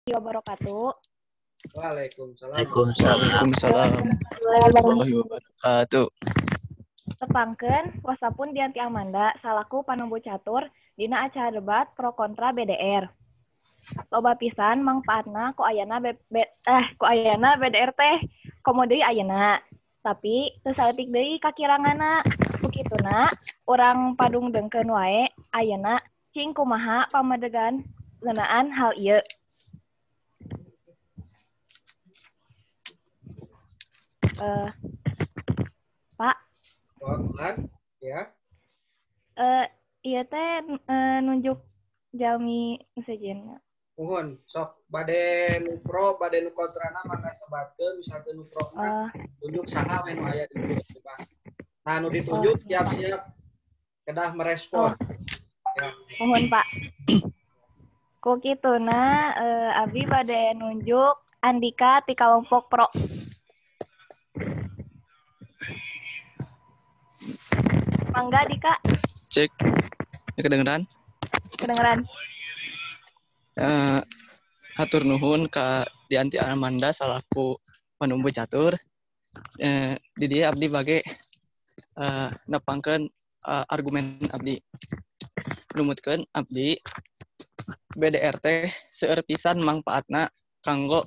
Wabarakatuh. Waalaikumsalam. Waalaikumsalam. Waalaikumsalam warahmatullahi wabarakatuh. Tepangkeun wasapun Dianti Amanda salaku panumbu catur dina acara debat pro kontra BDR. Loba pisan mangpaatna ku ayana ku ayana BDR teh komo deui ayeuna. Tapi teu saeutik deui kakiranganna. Ku kituna urang padungdengkeun wae ayeuna cing kumaha pamadegan ngeunaan hal ieu. Pak. Ya. Ieu teh nunjuk jalmi sejen. Mohon sok bade nu pro bade nu kontrana mangga sebatkeun misalkeun nu pro mah tunjuk saha we nu aya di dieu bebas. Nah nu ditunjuk siap-siap kedah merespon. Ya. Mohon Pak. Ku kituna abdi bade nunjuk Andika ti kalompok pro. Mangga Dika. Cek. Ya, kedengeran? Kedengeran. Hatur nuhun ka Dianti Amanda salaku panumbu catur. Di dieu abdi bage nepangkeun argumen abdi. Numutkeun abdi BDR teh seueur pisan mangpaatna kanggo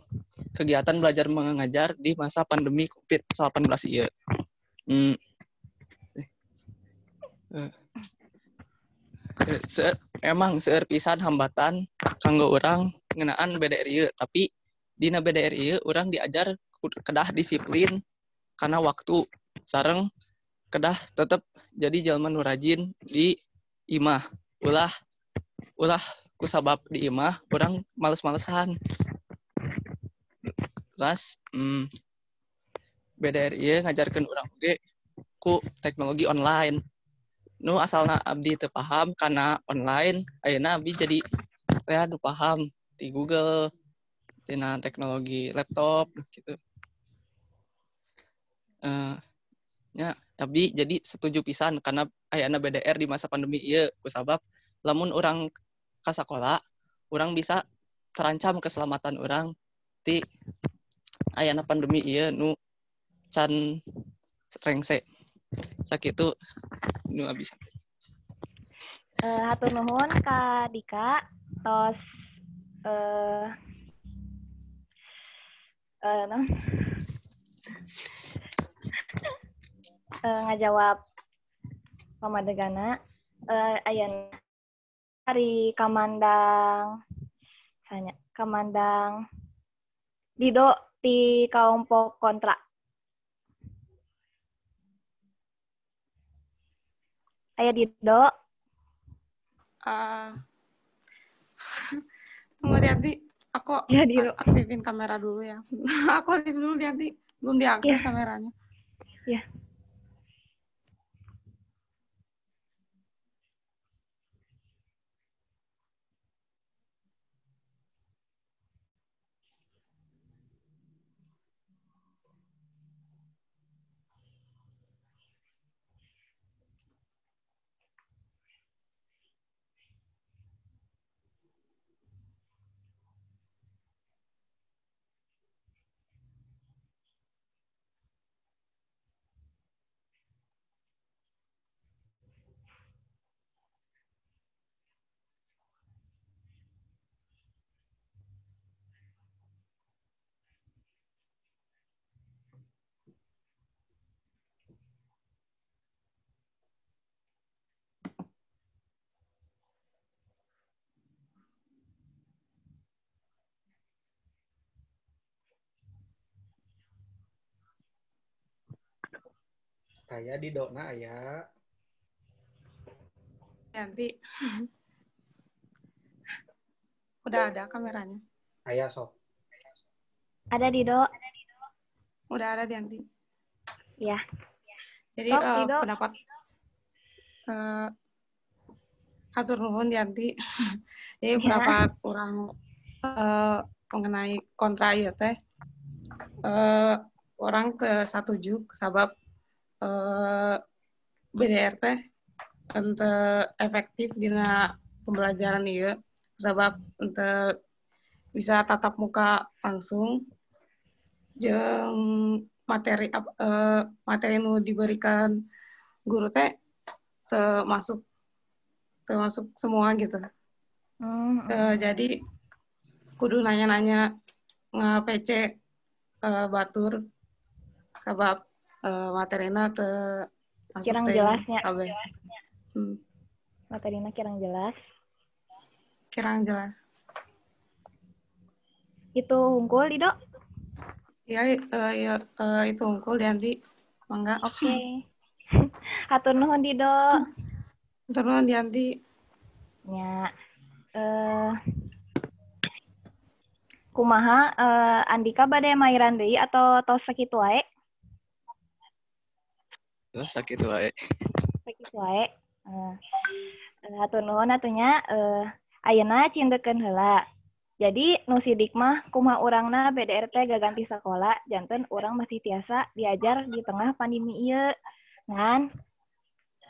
kegiatan belajar mengajar di masa pandemi COVID-19 ieu. Emang seueur pisan hambatan kanggo urang ngeunaan BDR ieu, tapi dina BDR ieu urang diajar kedah disiplin karena waktu sareng kedah tetep jadi jalma nu rajin di imah. Ulah ulah kusabab di imah urang males-malesan. Terus BDR ieu ngajarkeun urang oge ku teknologi online. Nu asalna abdi teu paham karena online, ayeuna abdi jadi rea nu paham di Google, tina teknologi laptop gitu. Nya abdi jadi setuju pisan karena ayana BDR di masa pandemi ieu kusabab lamun urang ka sakola, urang bisa terancam keselamatan urang ti ayana pandemi ieu nu can rengse. Sakitu nu abdi sampai. Hatur nuhun ka Dika tos ngajawab pamadegana. Ayeuna ari kamandang sanya kamandang Dido ti kalompok kontra. Aya Dido. Tunggu Dianti, aku ya, Dido. Aktifin kamera dulu ya. Aku aktifin dulu Dianti, belum diaktif ya. Kameranya. Ya. Aya di dona aya. Nanti. Udah ada kameranya. Aya sok. Ada Dido. Udah ada Dianti. Ya. Jadi sok, Dido. Pendapat hatur nuhun Dianti. Jadi ya. Pendapat orang mengenai kontra ieu teh. Orang ke satuju sabab BDR teh ente efektif dina pembelajaran ieu sabab ente bisa tatap muka langsung jeung materi materi nu diberikan guru teh termasuk semua gitu. Jadi kudu nanya-nanya nge-PC batur sabab materina teu masuk kirang jelasnya. Materina kirang jelas. Kirang jelas. Itu unggul, Dido? Ya, itu unggul, Dianti. Mangga. Oke. Okay. Hatur nuhun, Dido. Hatur nuhun, Dianti. Ya. Kumaha Andika bade mairan deui atau tos sakitu wae? Tos sakitu wae. Sakitu wae. Hatur nuhun atunya ayeuna cindekeun heula. Jadi nu sidik mah kumaha urangna BDR teh gaganti sakola janten urang masih tiasa diajar di tengah pandemi ieu. Ngan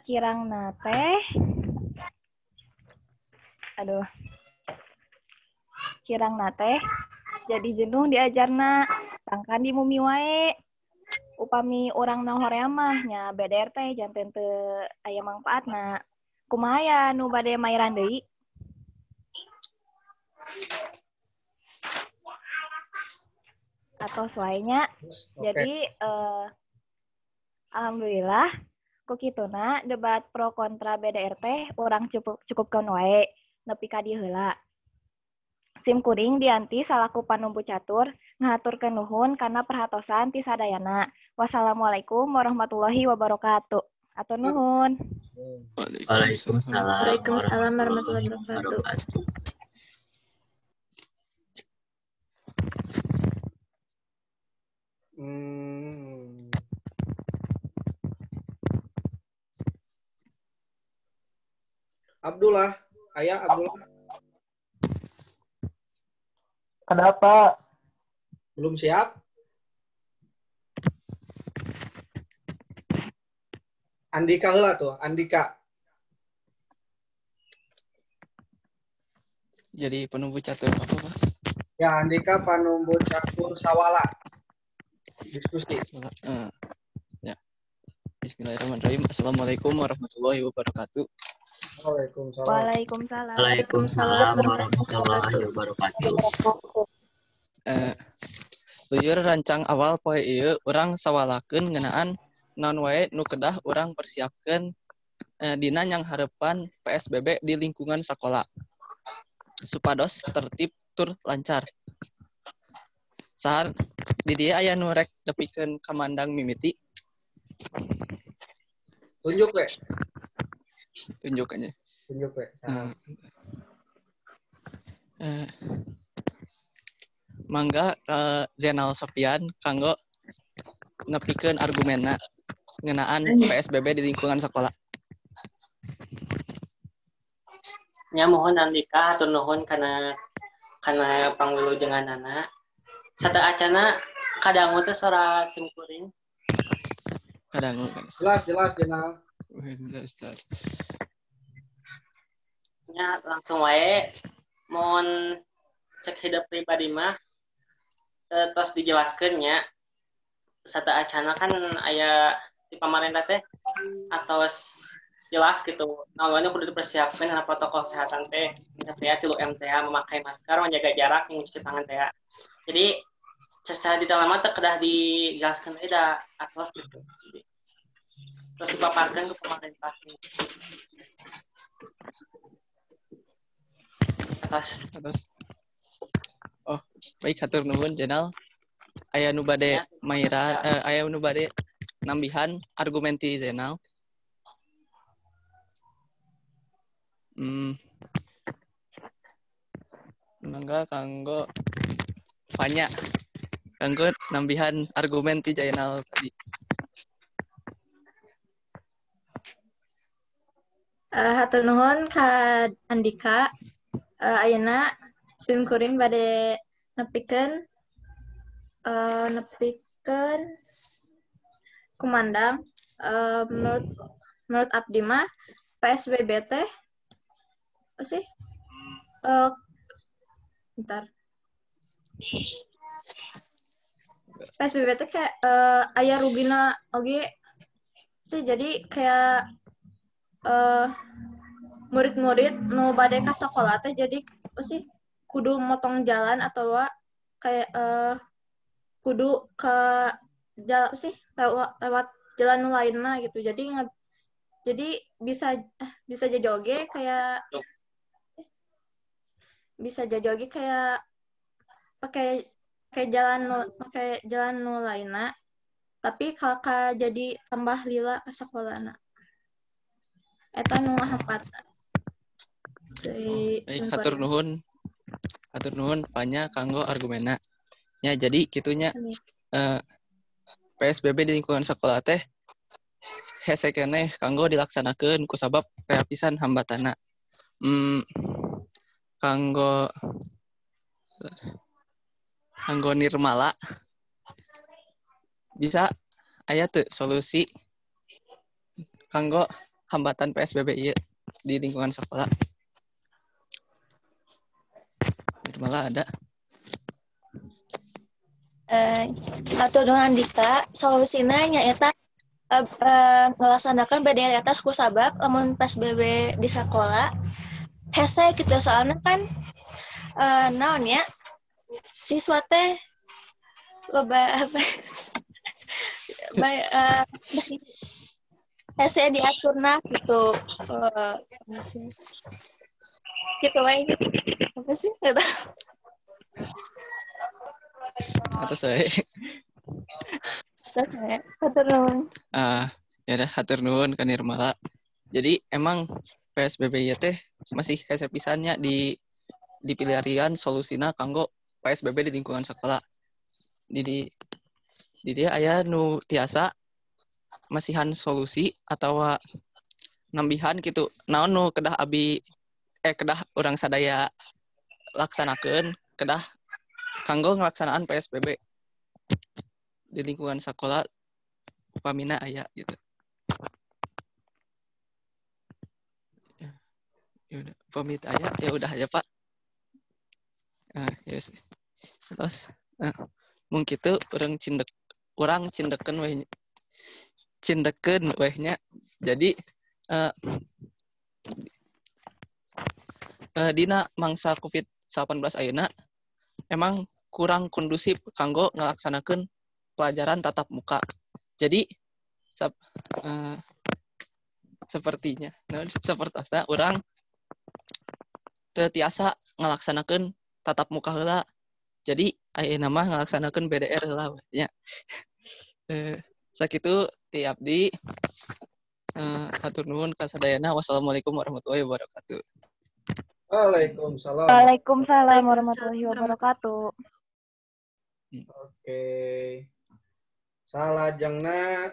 kirangna teh aduh. Kirangna teh jadi jenuh diajarna tangkan di mumi wae. Upami urangna hoream mah nya BDR teh janten teu aya mangpaatna. Kumaha ya nu bade mairan deui? Atau suainya. Okay. Jadi alhamdulillah ku kituna debat pro kontra BDR teh urang cukupkeun wae nepi ka dieu heula. Sim kuring Dianti salaku panumbu catur ngahaturkeun nuhun kana perhatosan ti sadayana. Wassalamualaikum warahmatullahi wabarakatuh. Atur nuhun. Waalaikumsalam. Waalaikumsalam warahmatullahi wabarakatuh. Abdullah, ayah Abdullah. Kenapa? Belum siap? Andika heula tuh, Andika. Jadi penumbu catur apa, Pak? Ya, Andika panumbu catur sawala. Diskusi. Ya. Bismillahirrahmanirrahim. Assalamualaikum warahmatullahi wabarakatuh. Waalaikumsalam. Waalaikumsalam. Waalaikumsalam warahmatullahi wabarakatuh. Luyur rancang awal poe ieu urang sawalakeun ngeunaan naon wae nu kedah urang persiapkeun dina yang hareupan PSBB di lingkungan sakola supados tertib tur lancar. Saha di dieu aya nu rek nepikeun kamandang mimiti? Tunjuk we. Tunjuk aja. Tunjuk we. Mangga Zainal Sofian kanggo nepikeun argumenna ngeunaan PSBB di lingkungan sekolah. Nya mohon Andika hatur nuhun kana pangwilujenganana. Sata acana kadangu teh sora sim kuring. Kadangu. Jelas jelas Jenal. Jelas jelas. Nya langsung wae mun cek hidup pribadi mah tos dijelaskeun nya. Sata acana kan aya di pamarentah teh atos jelas gitu. Namanya kudu dipersiapkan karena protokol kesehatan teh, ya 3M teh, memakai masker, menjaga jarak, mencuci tangan teh. Jadi secara detail mah teh kedah dijelaskeun deui da atos gitu. Jadi, terus dipaparkan ke pemerintah. Atos. Atos. Oh, baik hatur nuhun Jenal. Aya nu bade maira, aya nu bade nambihan argumen ti Zainal. Mangga kanggo Fanya. Kanggo nambihan argumen ti Zainal tadi. Hatur nuhun ka Andika. Ayeuna sim kuring bade nepikeun kumandang menurut abdi mah PSBB teh apa sih? Bentar. PSBB teh kayak aya rugina oge sih, jadi kayak murid-murid nu bade ka sekolah teh jadi apa sih kudu motong jalan atau kayak kudu ke jalan sih lewat jalan nu lainna gitu. Jadi bisa bisa jadi oge kayak bisa jadi oge kayak pakai pakai jalan nu lainna, tapi kalau jadi tambah lila ke sekolahna eta nu ngahampatna. Dari Baik, hatur nuhun Fanya kanggo argumenna. Ya, jadi kitunya PSBB di lingkungan sekolah teh hese keneh kanggo dilaksanakeun kusabab rea pisan hambatanna. Kanggo kanggo Nirmala bisa aya teu solusi kanggo hambatan PSBB ieu di lingkungan sekolah? Nirmala ada? Hatur nuhun Andika, solusina nyaeta ngelaksanakan BDR atas kusabab lamun PSBB di sekolah hese gitu, soalnya kan naon ya siswa teh loba apa mesti hese diaturna gitu, gitu wae apa sih nggak tahu. Atau saya hatur nuhun. Ya udah, hatur nuhun ka Nirmala. Jadi emang PSBB ieu teh masih hese pisannya di dipilarian solusina kanggo PSBB di lingkungan sekolah. Di dia aya nu tiasa masihan solusi atau nambihan gitu. Naon nu kedah abi kedah urang sadaya laksanakeun kedah kanggo ngelaksanaan PSBB di lingkungan sekolah upamina aya gitu. Ya udah, pamit aya, ya udah aja Pak. Ya terus mung kitu urang cindeken weh cindeken weh nya. Jadi dina mangsa COVID-19 ayeuna emang kurang kondusif kanggo ngelaksanakeun pelajaran tatap muka. Jadi sepertinya sepertosna urang teu tiasa ngelaksanakeun tatap muka heula. Jadi ayeuna mah ngelaksanakeun BDR heula nya. Sakitu ti abdi, hatur nuhun ka sadayana. Wassalamualaikum warahmatullahi wabarakatuh. Waalaikumsalam. Waalaikumsalam warahmatullahi wabarakatuh. Oke. Salajengna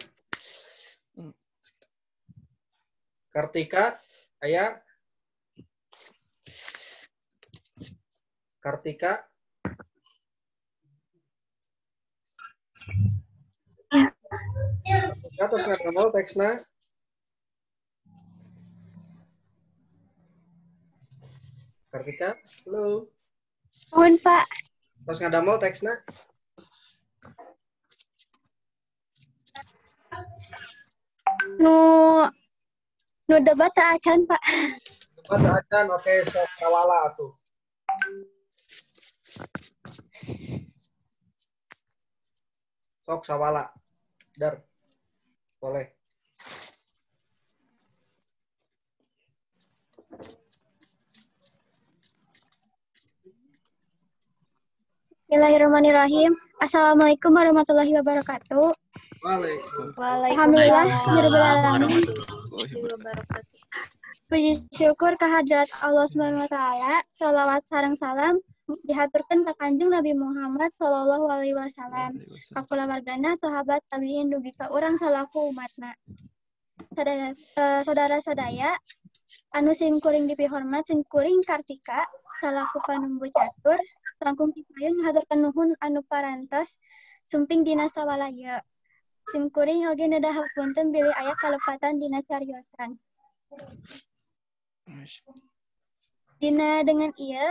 Kartika aya? Kartika? Ya. Kartika tos ngadamel teksna? Kartika, halo. Mohon Pak. Tos ngadamel teksna? Nu debat teu acan Pak. Debat teu acan, oke, sok sawala atuh. Sok sawala. Dar. Boleh. Bismillahirrahmanirrahim. Assalamualaikum warahmatullahi wabarakatuh. Waalaikumsalam. Alhamdulillah, warahmatullahi wabarakatuh. Puji syukur kehadirat Allah Subhanahu wa taala, shalawat sareng salam dihaturkeun ka Kanjeng Nabi Muhammad sallallahu alaihi wasallam. Ka kulawargana, sahabat, tabiin dugi ka urang salaku umatna. Saudara sadaya anu simkuring dipihormat, simkuring Kartika salaku panumbu catur langkung kipayun ngahaturkeun nuhun anu parantos sumping dina sawala ieu. Simkuring oge nedah hapunten bilih aya kalepatan dina cariosan. Dina dengan ieu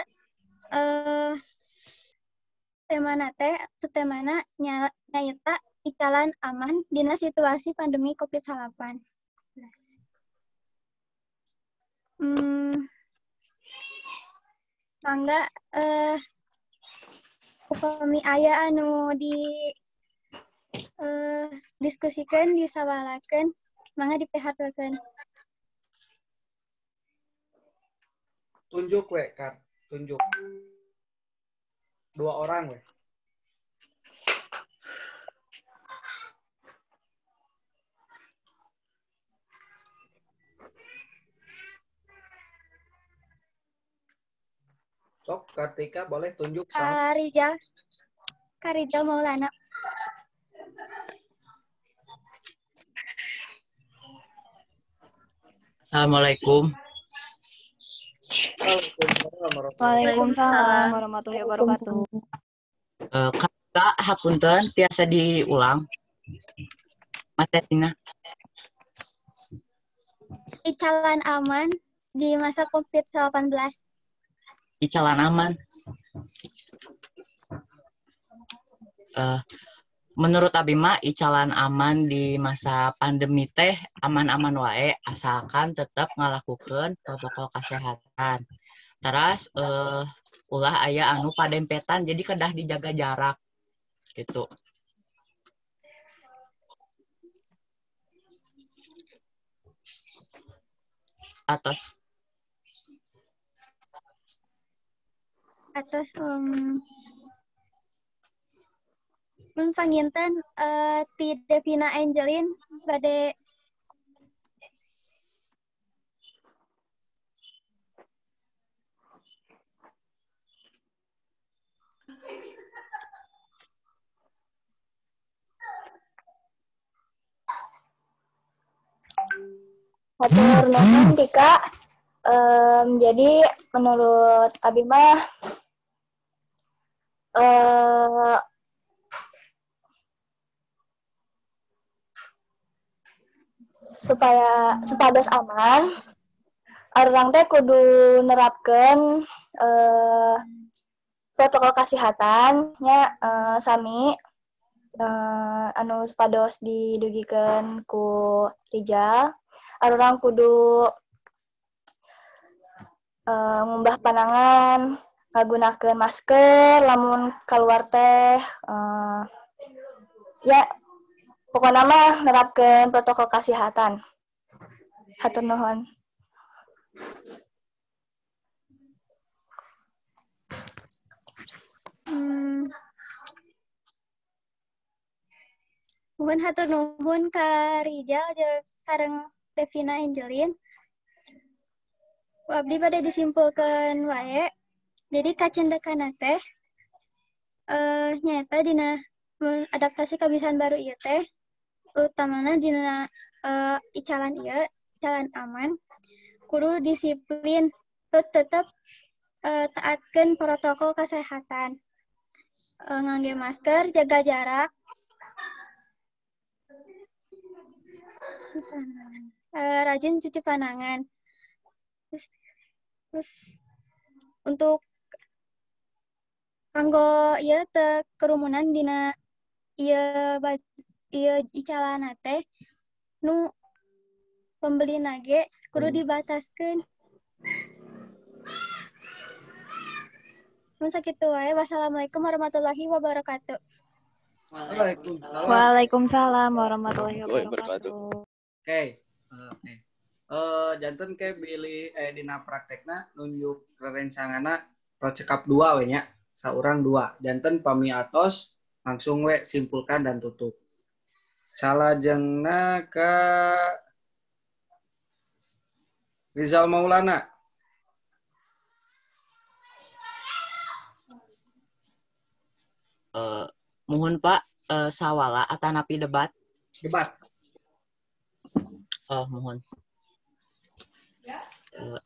Temana teh subtemana nyaeta icalan aman dina situasi pandemi COVID-19. Mangga upami aya anu di diskusikan, disawalakeun, mangga dipihartokeun. Tunjuk we, Kar, tunjuk. 2 orang we. Sok, Kartika boleh tunjuk sama. Karijal Maulana. Assalamualaikum. Waalaikumsalam warahmatullahi wabarakatuh. Kak, hapunten tiasa diulang materina. Icalan aman di masa COVID-19. Icalan aman. Menurut abi mah icalan aman di masa pandemi teh aman-aman wae asalkan tetap ngalakukeun protokol kesehatan. Teras ulah aya anu padempetan jadi kedah dijaga jarak gitu. Atos mun panginten ti Devina Angelin bade Hatur nuhun Tika. Jadi menurut abi mah supaya supados aman, urang teh kudu nerapkeun protokol kesehatan nya sami anu supados didugikeun ku Rijal. Urang kudu ngumbah panangan, ngagunakeun masker lamun keluar teh ya pokokna mah nerapkeun protokol kesehatan. Hatur nuhun. Nuhun hatur nuhun ka Rijal jeung sareng Devina Angelin. Abdi bade disimpulkeun wae. Jadi kacendekana teh nyaeta dina adaptasi kebiasaan baru ieu teh utamana dina icalan ieu, icalan aman, kudu disiplin, tetep taatkeun protokol kesehatan. Ngangge masker, jaga jarak, rajin cuci panangan. Terus untuk kanggo ieu teu kerumunan dina ieu ieu icalana teh nu pembelina ge kudu dibataskeun. Mun sakitu wae, wassalamualaikum warahmatullahi wabarakatuh. Waalaikumsalam. Waalaikumsalam warahmatullahi wabarakatuh. Oke. Oke. Janten ke bilih dina praktekna nunjuk rerencanganna procekap 2 we nya, saurang 2. Janten pami atos langsung we simpulkan dan tutup. Salajengna ka Rizal Maulana. Mohon Pak, sawala atanapi debat. Debat. Oh, mohon.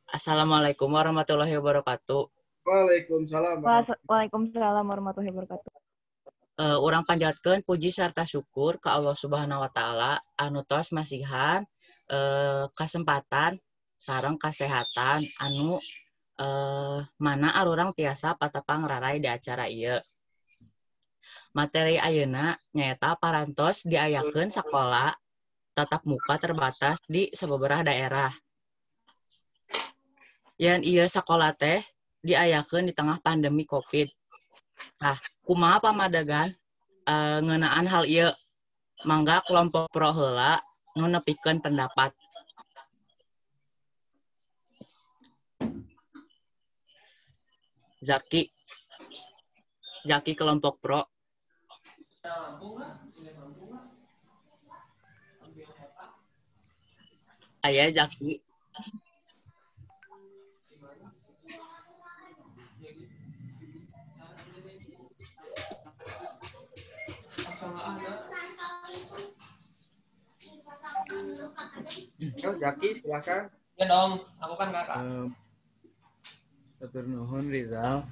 Assalamualaikum warahmatullahi wabarakatuh. Waalaikumsalam. Waalaikumsalam warahmatullahi wabarakatuh. Urang panjatkeun puji sarta syukur ka Allah Subhanahu wa taala anu tos masihan kasempatan sareng kasehatan anu mana arurang tiasa patepang rarai di acara ieu. Materi ayeuna nyaeta parantos diayakeun sakola tatap muka terbatas di sababaraha daerah. Yan ieu sakola teh diayakeun di tengah pandemi Covid. Nah, kumaha pamadegan ngeunaan hal ieu? Mangga kelompok pro heula nu nepikeun pendapat. Zaki. Zaki kelompok pro. Aya Zaki. Yo, Zaki silakan. Ya dong, aku kan kakak. Hatur nuhun Rizal.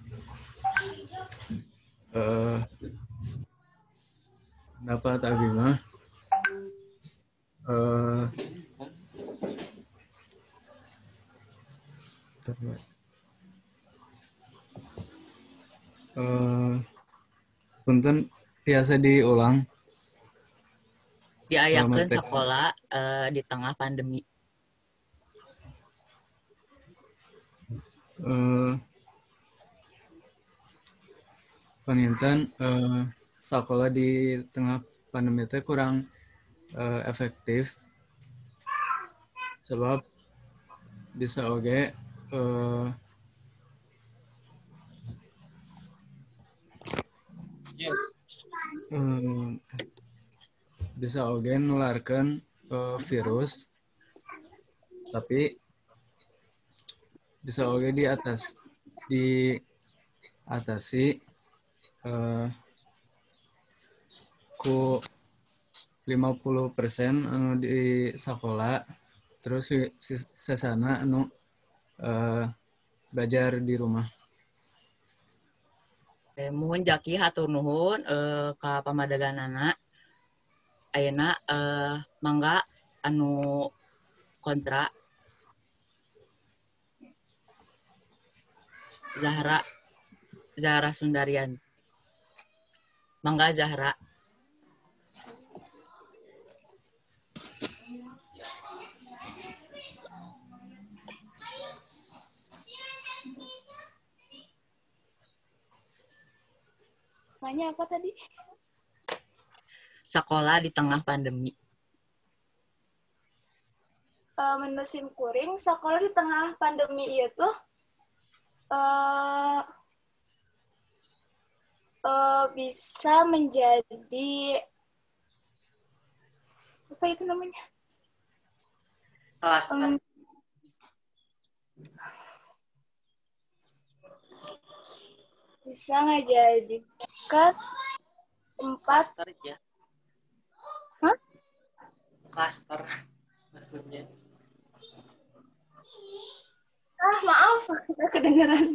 Pendapat abi mah punten tiasa diulang. Diayakeun sekolah di tengah pandemi. Panginten sekolah di tengah pandemi itu kurang efektif sebab bisa oge yes. Bisa oge nularkan virus, tapi bisa oge diatasi ku 50% anu di sekolah, terus sesana anu belajar di rumah. Muhun Jaki hatur nuhun ka pamadeganana. Ayeuna mangga anu kontra Zahra Sundarian. Mangga Zahra. Namanya apa tadi? Sekolah di tengah pandemi. Menurut sim kuring, sekolah di tengah pandemi itu bisa menjadi apa itu namanya? Bisa ngejadikan tempat klaster ya. Hah? Klaster maksudnya. Ah, maaf, kita kedengeran.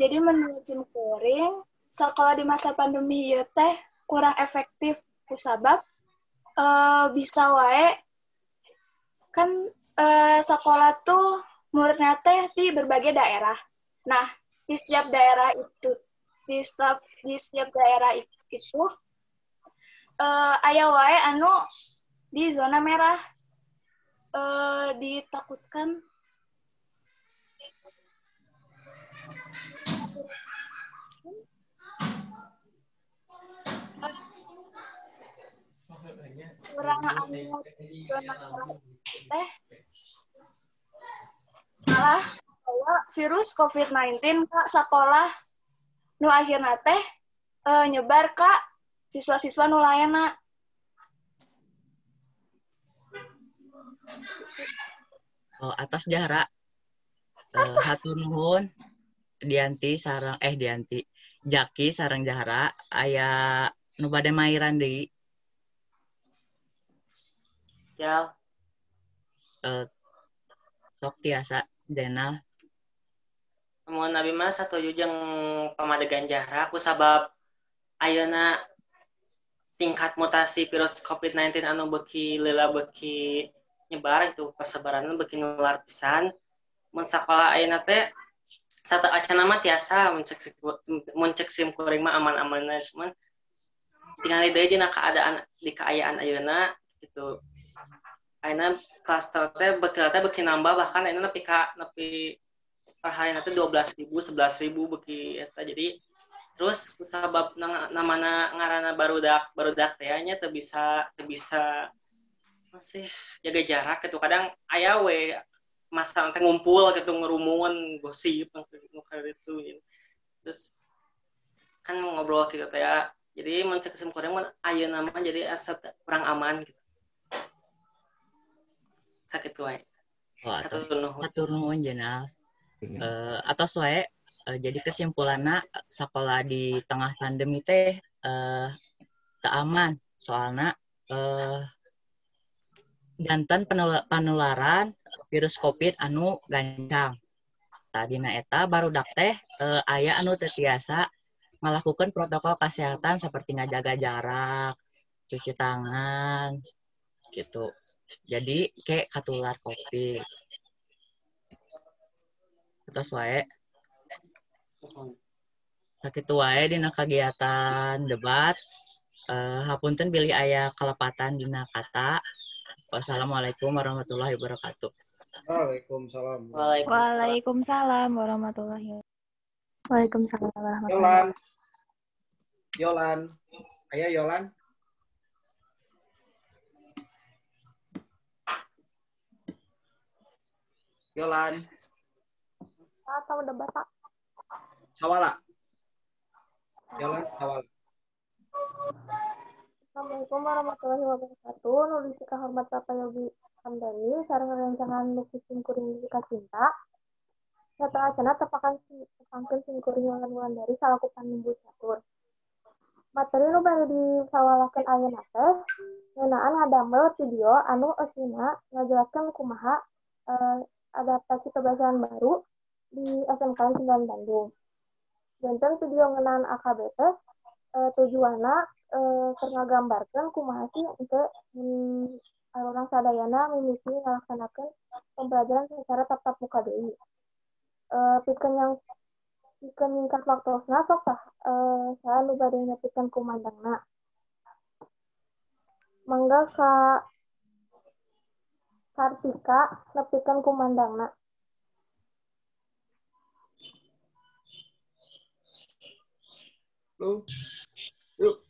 Jadi menurut sim kuring, sekolah di masa pandemi ieu teh kurang efektif kusabab bisa wae kan sekolah tuh muridnya teh di berbagai daerah. Nah, di setiap daerah itu di setiap daerah itu aya wae anu di zona merah ditakutkan kurang anu zona merah teh malah bawa virus COVID-19 ke sekolah nu akhirna teh nyebar ka siswa-siswa nu lainna. Oh, atas Zahra. Hatur nuhun Dianti sareng Dianti Jaki sareng Zahra aya nu bade mairan deui. Ya. Sok tiasa Zainal. Mun abi mah satuju jeung pamadegan Zahra kusabab ayeuna tingkat mutasi virus COVID-19 anu beuki leula beuki nyebar itu persebaranna beuki nular pisan. Mun sakola ayeuna teh Satu acana mah tiasa mun cek sim kuring mah aman-amanna, cuman tinggal deui dina keadaan di kaayaan ayeuna gitu. Ayeuna klaster teh beuki nambah, bahkan ayeuna nepi ka nepi per harina teh 12.000, 11.000 beuki eta. Jadi terus sabab namana ngaranna barudak teh nya teu bisa masih jaga jarak gitu. Kadang aya we masa teh ngumpul gitu, ngerumun gosip nu itu gitu. Terus kan ngobrol gitu teh ya. Jadi mun cek sim kuring mah ayeuna mah jadi asa kurang aman gitu. Sakitu wae. Oh, atur nuhun Jenal. Atos wae, jadi kesimpulanna sekolah di tengah pandemi teh teu aman, soalna janten penularan virus COVID anu gancang. Tadina eta barudak teh aya anu teu tiasa ngalakukeun protokol kesehatan seperti ngajaga jarak, cuci tangan gitu. Jadi kayak katular COVID. Terus wae. Sakitu wae dina kegiatan debat. Hapunten bilih aya kalepatan dina kata. Wassalamualaikum warahmatullahi wabarakatuh. Waalaikumsalam. Waalaikumsalam warahmatullahi wabarakatuh. Waalaikumsalam warahmatullahi wabarakatuh. Yolan. Aya Yolan. Yolan. Atau debat, Pak? Sawala. Yolan sawala. Assalamualaikum warahmatullahi wabarakatuh. Nulis hormat Bapak Yogi Hamdani sareng rerencangan lukis simkuring Jika Cinta. Satu acana tepangkeun simkuring Wulan Wulandari salaku panumbu catur. Materi nu bade disawalakeun ayeuna teh ngeunaan ngadamel video anu eusina ngajelaskeun kumaha adaptasi kebiasaan baru di SMK 9 Bandung. Janten video ngeunaan AKB teh tujuanna keur ngagambarkeun kumaha sih engke urang sadayana mimiti ngalaksanakeun pembelajaran secara tatap muka deui. Pikeun nyingkat waktosna sok tah saha nu bade nepikeun kumandangna. Mangga ka Kartika nepikeun kumandangna. Lu. Yuk.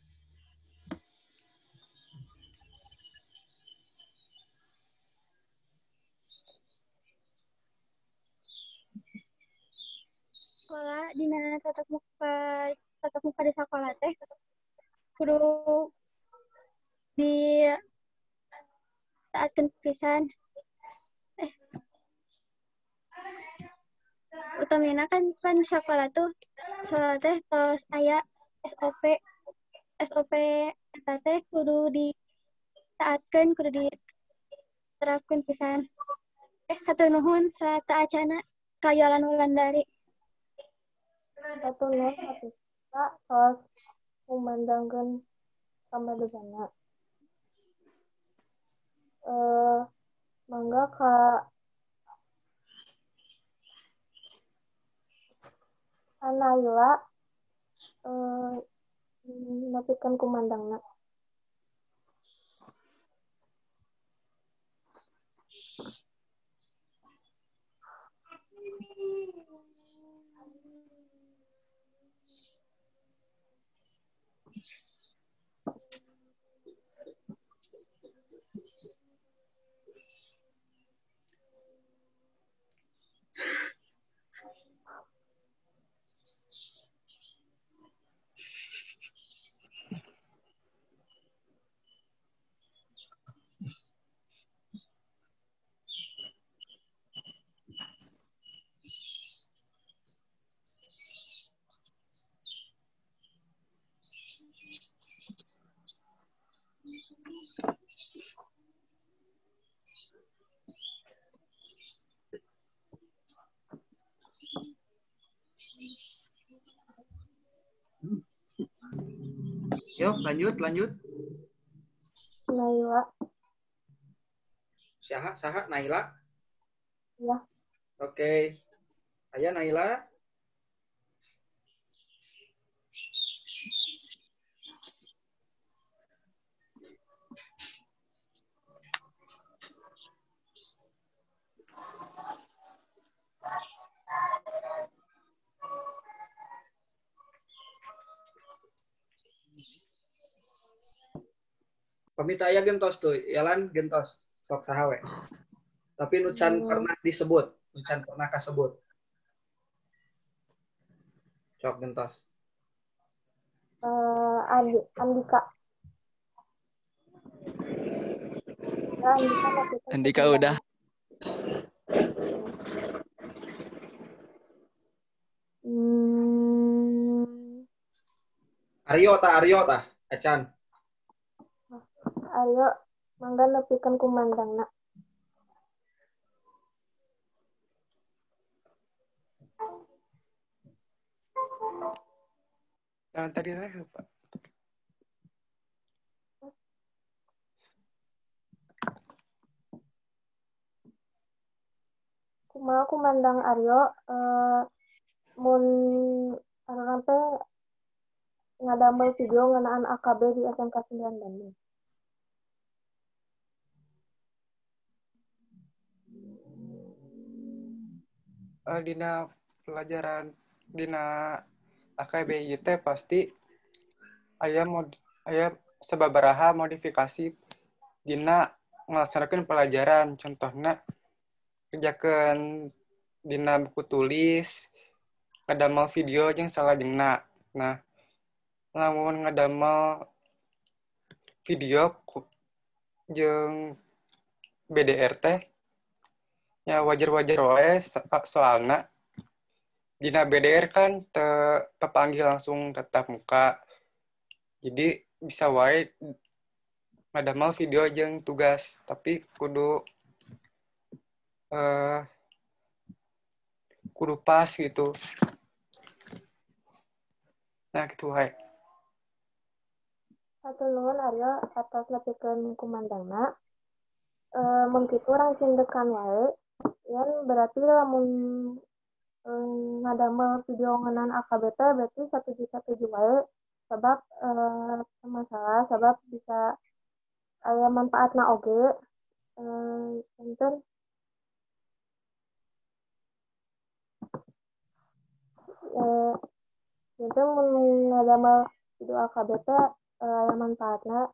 Sekolah dina tatap muka di sekolah teh kudu di taatkeun pisan. Utamina kan sekolah tuh sekolah teh tos aya SOP eta teh kudu ditaatkeun, kudu diterapkeun pisan. Hatur nuhun sarta acana ka Yolan Wulandari. Hatur nuhun Kartika tos ngumandangkeun pamadeganna. Mangga ka Naila nepikeun kumandangna. Yuk, lanjut. Naila. Saha, Naila? Ya. Oke. Aya Naila? Pamita aya gentos tuh, Yalan gentos sok saha we. Tapi nu can pernah disebut, nu can pernah kasebut. Sok gentos. Andika. Ya, Andika udah. Aryo tah, acan. Aryo, mangga nepikeun kumandangna. Yang tadi saya lupa. Kumaha kumandang Aryo, mun urang teh ngadamel video ngeunaan AKB di SMK 9 Bandung. Dina pelajaran dina AKB ieu teh pasti aya sababaraha modifikasi dina ngalaksanakeun pelajaran, contohna kerjakeun dina buku tulis, ngadamel video jeung salajengna. Nah, lamun ngadamel video jeung BDR teh ya wajar-wajar wae, soalna dina BDR kan teu papanggih langsung tatap muka. Jadi bisa wae ngadamel video jeung tugas, tapi kudu pas gitu. Nah, gitu wae. Hatur nuhun Aryo atas nepikeun kumandangna. Mun kitu urang cindekan wae. Yan berarti lamun ngadamel video ngeunaan AKB teh berarti 1-1 wae, sebab masalah sebab bisa aya manfaatna oge. Enten enten mun ngadamel video AKB teh aya manfaatna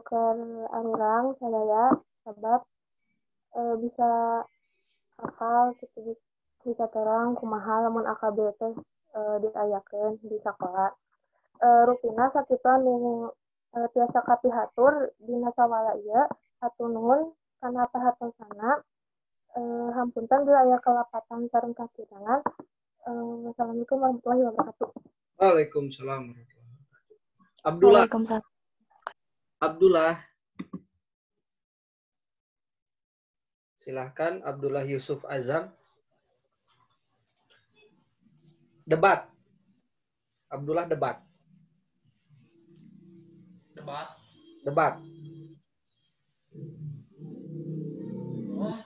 keur arurang sadaya, sebab bisa akal gitu, bisa terang kumaha lamun AKB teh diayakeun di sakola. Rupina sakitu anu tiasa kapihatur dina sawala ieu. Hatur nuhun kana perhatosana. Hampunten bila aya kalepatan sareng kakirangan. Wassalamualaikum warahmatullahi wabarakatuh. Waalaikumsalam warahmatullahi wabarakatuh. Abdullah. Waalaikumsalam. Abdullah. Silahkan Abdullah Yusuf Azam. Debat. Abdullah debat. Debat. Debat. Wah.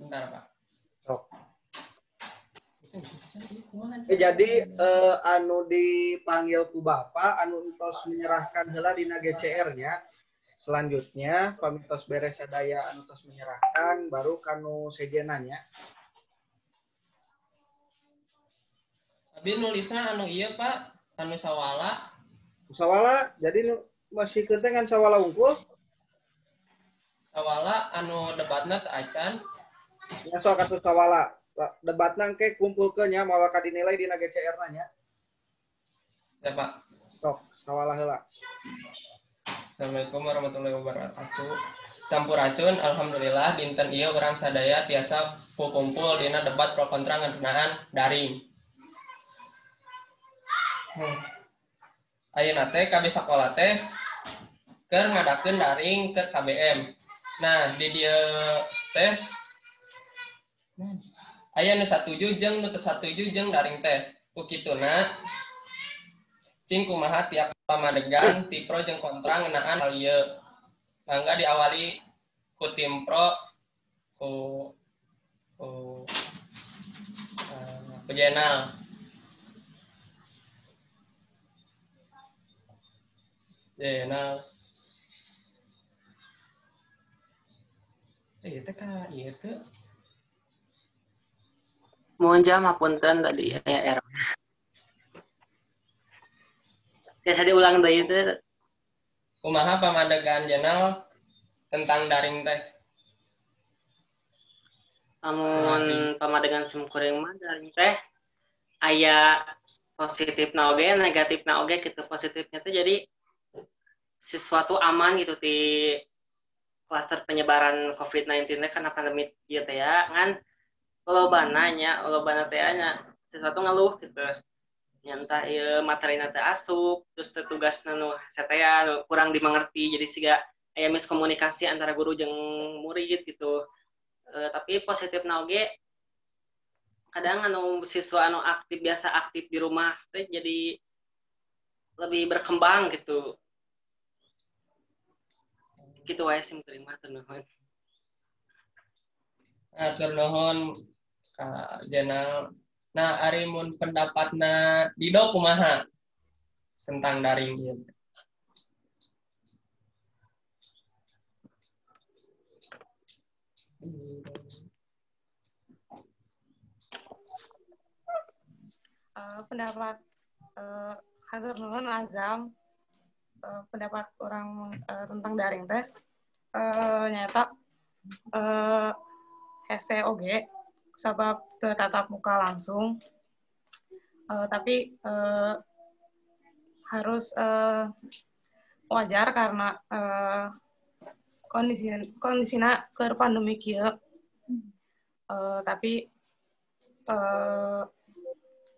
Bentar, Pak. Oh. Jadi anu dipanggil ku Bapak, anu entos menyerahkan heula dina GCR-nya. Selanjutnya pamitos beres sadaya anu tos menyerahkan baru kanu sejenanya. Abi nulisna anu ieu Pak, anu sawala. Sawala, jadi masih teh ngan sawala unggul. Sawala anu debatna teu acan. Ya sok atuh sawala. Debatna engke kumpulkeun nya mawa ka dinilai dina GCR-na nya. Ya Pak. Sok sawala heula. Assalamualaikum warahmatullahi wabarakatuh. Sampurasun, alhamdulillah dinten ieu urang sadaya tiasa kumpul dina debat pro kontra ngeunaan daring. Ayeuna teh kabeh sakola teh keur ngadakeun daring ke KBM. Nah, di dieu teh aya nu satuju jeung nu teu satuju jeung daring teh. Ku kituna cing kumaha tiap pamadegan ti pro jeung kontra ngeunaan hal ieu. Mangga diawali ku tim pro ku ku Jenal. Jenal. Ieu teh ka ieu teh. Mohon jam hapunten tadi aya error. Biasa diulang deui teh. Kumaha pamadegan Jenal tentang daring teh? Lamun pamadegan simkuring mah daring teh aya positifna oge, negatifna oge gitu. Positifnya tuh jadi sesuatu aman gitu di klaster penyebaran COVID-19 teh karena pandemi ieu teh ya ngan lobana nya, lobana teh nya sesuatu ngeluh gitu. Nya entah ieu materina teh asup, terus teh tugasna nu hese nu kurang dimengerti, jadi siga aya miskomunikasi antara guru jeung murid gitu. Tapi positifna oge kadang anu siswa anu aktif biasa aktif di rumah teh jadi lebih berkembang gitu. Gitu wae sim terima nuhun. Atur nuhun ka Jenal. Nah, ari mun pendapatna Dido kumaha tentang daring ieu? Pendapat hatur nuhun Azam, pendapat orang tentang daring teh nyata hese oge sabab teu tatap muka langsung, tapi harus wajar karena kondisina keur pandemi kieu, tapi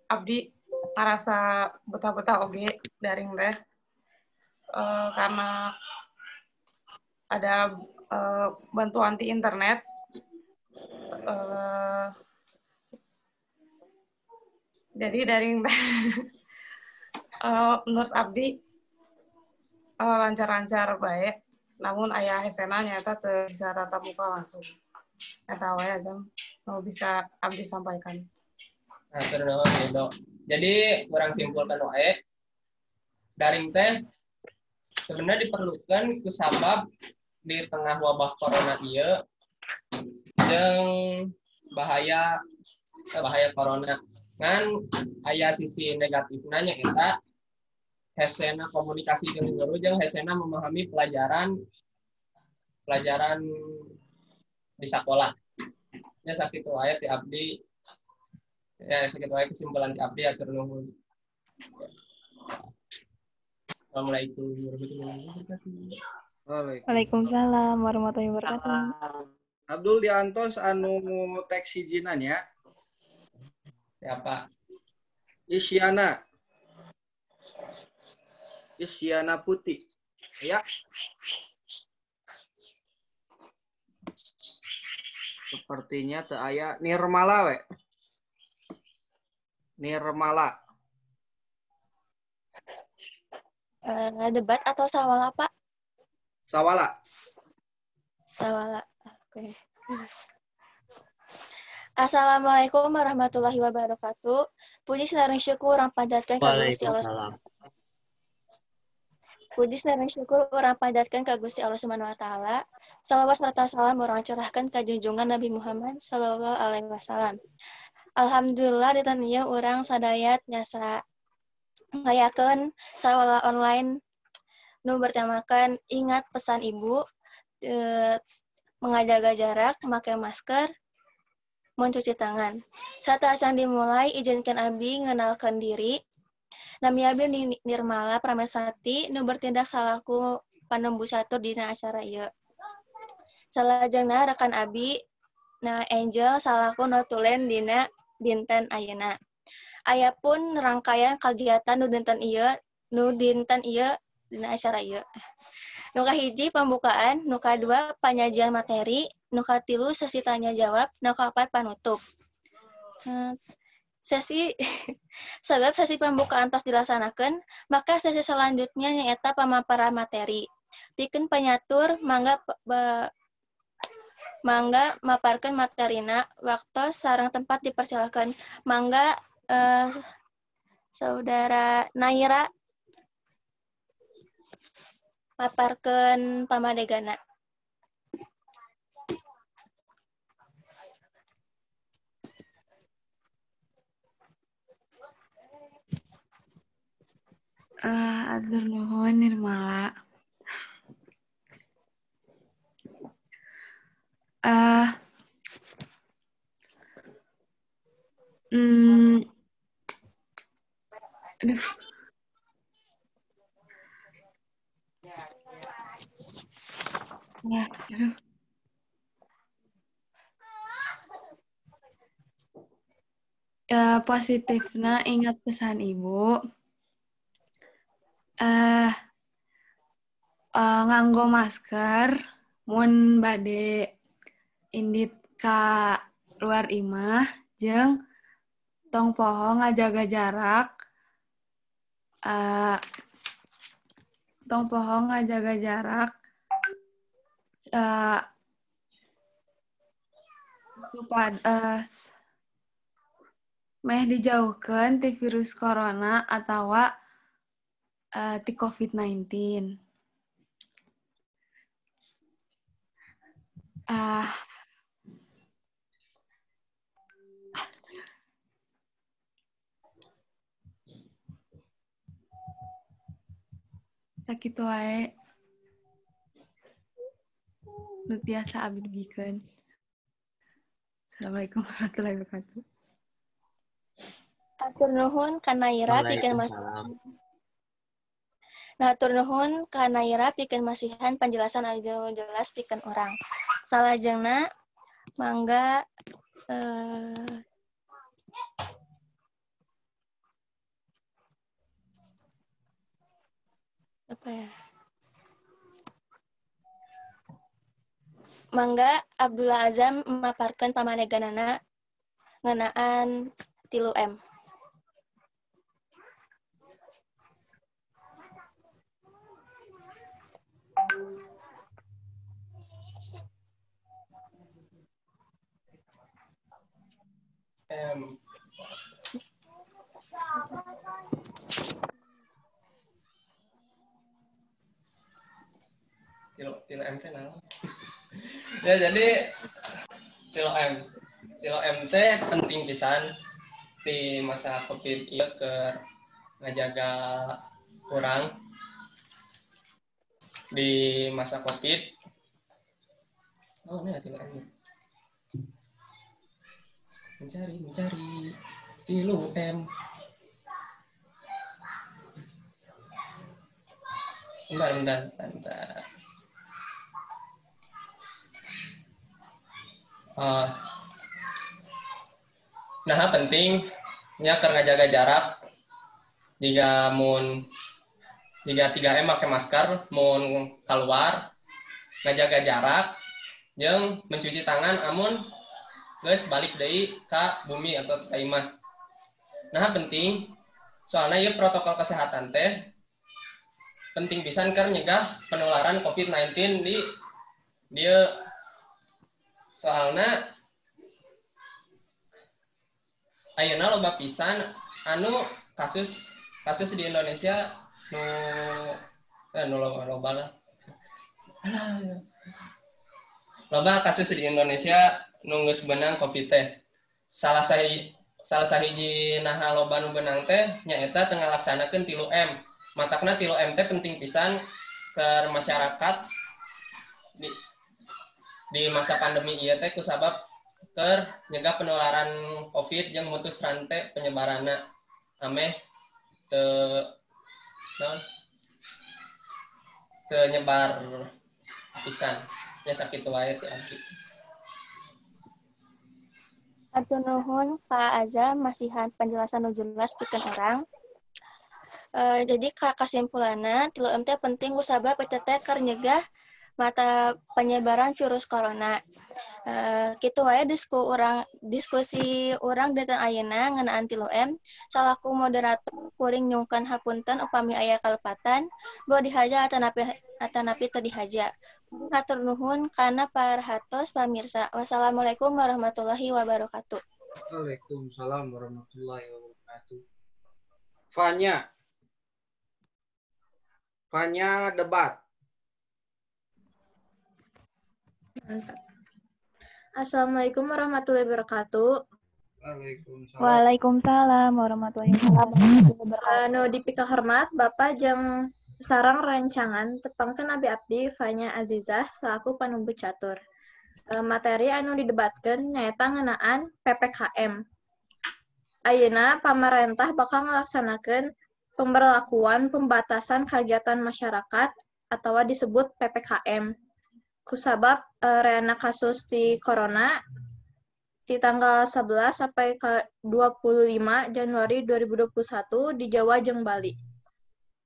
abdi ngarasa betah-betah oge daring teh, karena ada bantuan di internet. Jadi daring teh menurut abdi lancar-lancar baik, namun ayah hesena nyata teu bisa tatap muka langsung. Eta wae aja mau bisa abdi sampaikan. Nah, nuhun Dido. Jadi kurang simpulkan wae, daring teh sebenarnya diperlukan kusabab di tengah wabah corona ieu jeung bahaya corona. Ngan aya sisi negatifna nya eta hesena komunikasi jeung guru jeung hesena memahami pelajaran di sekolah. Nya sakitu wae ti abdi. Ya, sakitu wae kesimpulan ti abdi, atur nuhun. Assalamualaikum warahmatullahi wabarakatuh. Waalaikumsalam warahmatullahi wabarakatuh. Abdul diantos anu teks hijinan ya. Siapa? Isyana. Isyana Putih. Ya. Sepertinya teu aya Nirmala we. Nirmala. Debat atau sawala, Pak? Sawala. Sawala. Oke. Assalamualaikum warahmatullahi wabarakatuh. Puji sareng syukur urang panjatkeun ka Gusti Allah. Puji sareng syukur urang panjatkeun ka Gusti Allah Subhanahu wa taala. Salawat serta salam urang curahkeun ka junjungan Nabi Muhammad sallallahu alaihi wasallam. Alhamdulillah dinten ieu urang sadaya nyasa ngayakeun sawala online nu bertemakan ingat pesan ibu, menjaga jarak, memakai masker, mencuci tangan. Saat acan dimulai, izinkan abdi ngenalkan diri. Nami abdi Nirmala Prameswati nu bertindak salaku panembu catur dina acara ieu. Salajengna rekan abdi na Angel salaku notulen dina dinten ayeuna. Aya pun rangkaian kagiatan nu dinten ieu dina acara ieu. Nu kahiji pembukaan, nu kadua panyajian materi, nu katilu sesi tanya jawab, nu kaopat panutup. Sesi sebab sesi pembukaan tos dilaksanakeun, maka sesi selanjutnya nyaeta pemaparan materi. Pikeun panyatur mangga maparkeun materina, waktos sareng tempat dipersilakan. Mangga Saudara Naira paparkeun pamadegana. Atur nuhun Nirmala. Aduh. Nah, aduh. Ya, positifnya ingat pesan ibu. Nganggo masker mun bade indit ka luar imah jeung tong poho ngajaga jarak, tong poho ngajaga jarak supaya meh dijauhkeun ti virus corona atawa ti COVID-19. Sakitu wae nu tiasa abdi dugikeun. Assalamualaikum warahmatullahi wabarakatuh. Hatur nuhun ka Naira pikeun masihan. Nah, hatur nuhun ka Naira pikeun masihan penjelasan anu jelas pikeun urang. Salajengna mangga apa ya? Mangga Abdullah Azam memaparkan pamadeganana ngeunaan 3M. M. Tilo M teh naon? Ya jadi tilo M. Tilo M teh penting pisan di masa Covid ieu keur ngajaga urang di masa Covid. Oh, ini tilo M. Mencari tilo M. Bentar. Nah, penting nya keur ngajaga jarak jika mun jika 3M make masker mun keluar ngajaga jarak jeung mencuci tangan amun geus balik deui ka bumi atau ka imah. Nah, penting soalnya ieu protokol kesehatan teh penting pisan keur nyegah penularan COVID-19 di dieu. Soalna ayeuna loba pisan anu kasus di Indonesia nu loba lah. Loba kasus di Indonesia nu geus beunang Covid teh. Salah sahiji naha loba nu beunang teh nyaeta teu ngalaksanakeun 3M. Matakna 3M teh penting pisan ke masyarakat di masa pandemi ieu teh kusabab keur nyegah penularan Covid jeung mutus rantai penyebaranna ameh teu nyebar pisan. Ya sakitu wae ti abdi. Hatur nuhun Pak Azam masihan penjelasan nu jelas pikeun urang. Jadi kesimpulanna 3M teh penting kusabab eta teh keur nyegah mata penyebaran virus corona. Kitu wae diskusi urang dinten ayeuna ngeunaan 3M. Salaku moderator kuring nyungkeun hapunten upami aya kalepatan, boh dihaja atanapi teu dihaja. Hatur nuhun kana parhatos pamirsa. Wassalamualaikum warahmatullahi wabarakatuh. Waalaikumsalam warahmatullahi wabarakatuh. Fanya debat. Mantap. Assalamualaikum warahmatullahi wabarakatuh. Waalaikumsalam. Waalaikumsalam warahmatullahi wabarakatuh. Nu dipika hormat Bapak jeung sareng rencangan tepangkeun abi abdi Fanya Azizah selaku panumbu catur. Materi anu didebatkeun nyaeta ngeunaan PPKM. Ayeuna pamarentah bakal ngalaksanakeun pemberlakuan pembatasan kegiatan masyarakat atau disebut PPKM. Kusabab reana kasus di corona di tanggal 11 sampai ke 25 Januari 2021 di Jawa jeung Bali.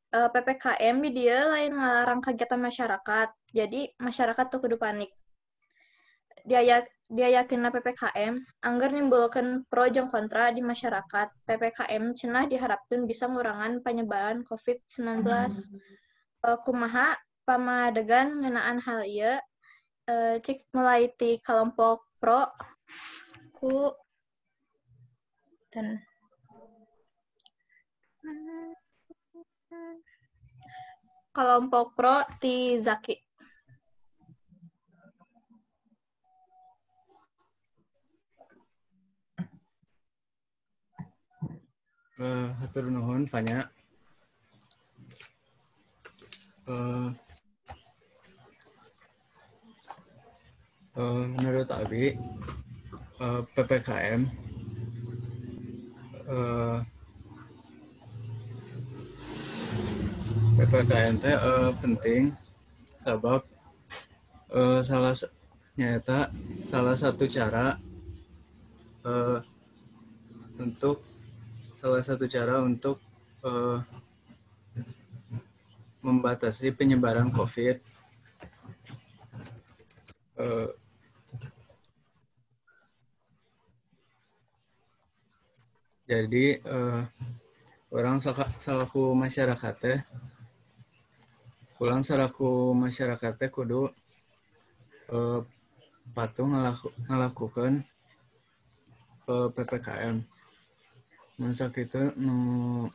PPKM di dieu lain ngalarang kegiatan masyarakat, jadi masyarakat tuh kudu panik. Diayakeunna PPKM angger nimbulkeun pro jeung kontra di masyarakat. PPKM cenah diharapkeun bisa ngurangan penyebaran COVID-19. Kumaha pamadegan ngeunaan hal ieu? Cik mulai ti kelompok pro ku dan kelompok pro ti Zaki. Hatur nuhun Fanya. Menurut abi PPKM PPKM teh penting sabab salah satu cara untuk membatasi penyebaran COVID. Jadi orang selaku masyarakat teh kudu patuh ngelakukan PPKM. Mun sakitu nu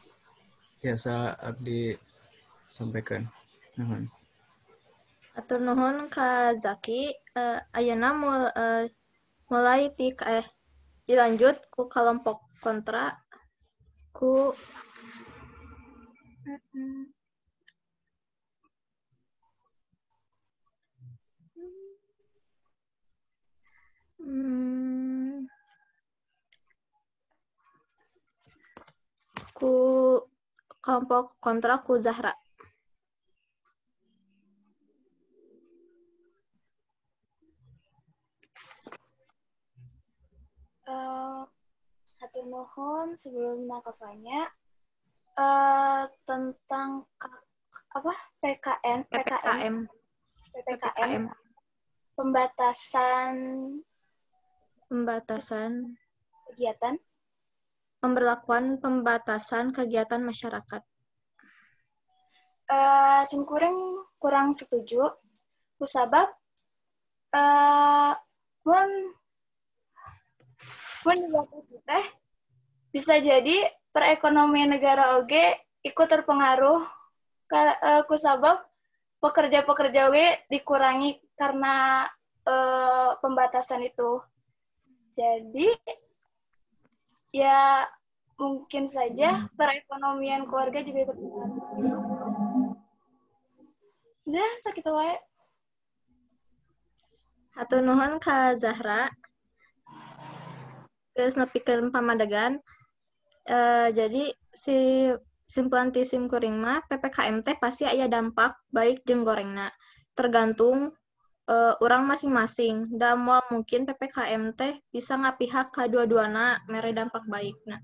biasa abdi sampaikan. Nuhun. Atur nuhun ka Zaki. Ayeuna mulai ti dilanjut ku kelompok kontra ku ku kelompok kontra ku Zahra. Hatur nuhun sebelumna ka Fanya tentang apa PKN PPKM pembatasan kegiatan, pemberlakuan pembatasan kegiatan masyarakat. Simkuring kurang setuju kusabab mun dibatasi teh bisa jadi perekonomian negara oge ikut terpengaruh kusabab pekerja-pekerja oge dikurangi karena pembatasan itu. Jadi ya mungkin saja perekonomian keluarga juga ikut terpengaruh. Ya, sakitu wae. Hatur nuhun ka Zahra. Geus nepikeun pamadegan. Jadi si simpulan ti sim kuring mah PPKM teh pasti aya dampak baik jeung gorengna. Tergantung urang masing-masing. Da moal mungkin PPKM teh bisa ngapihak ka dua-duana mere dampak baikna.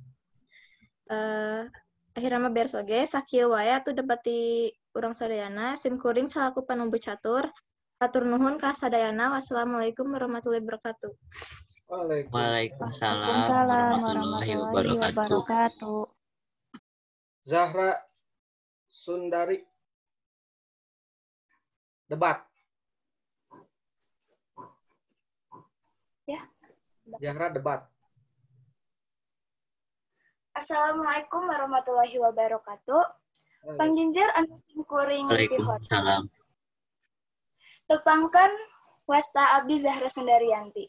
Akhirna mah beres oge sakieu wae atuh debat ti urang sadayana. Sim kuring salaku panumbu catur. Hatur nuhun ka sadayana. Wassalamualaikum warahmatullahi wabarakatuh. Waalaikumsalam warahmatullahi wabarakatuh. Zahra Sundari debat. Ya. Zahra debat. Assalamualaikum warahmatullahi wabarakatuh. Panginjer anu simkuring Waalaikumsalam. Tepangkan wasta abdi Zahra Sundarianti.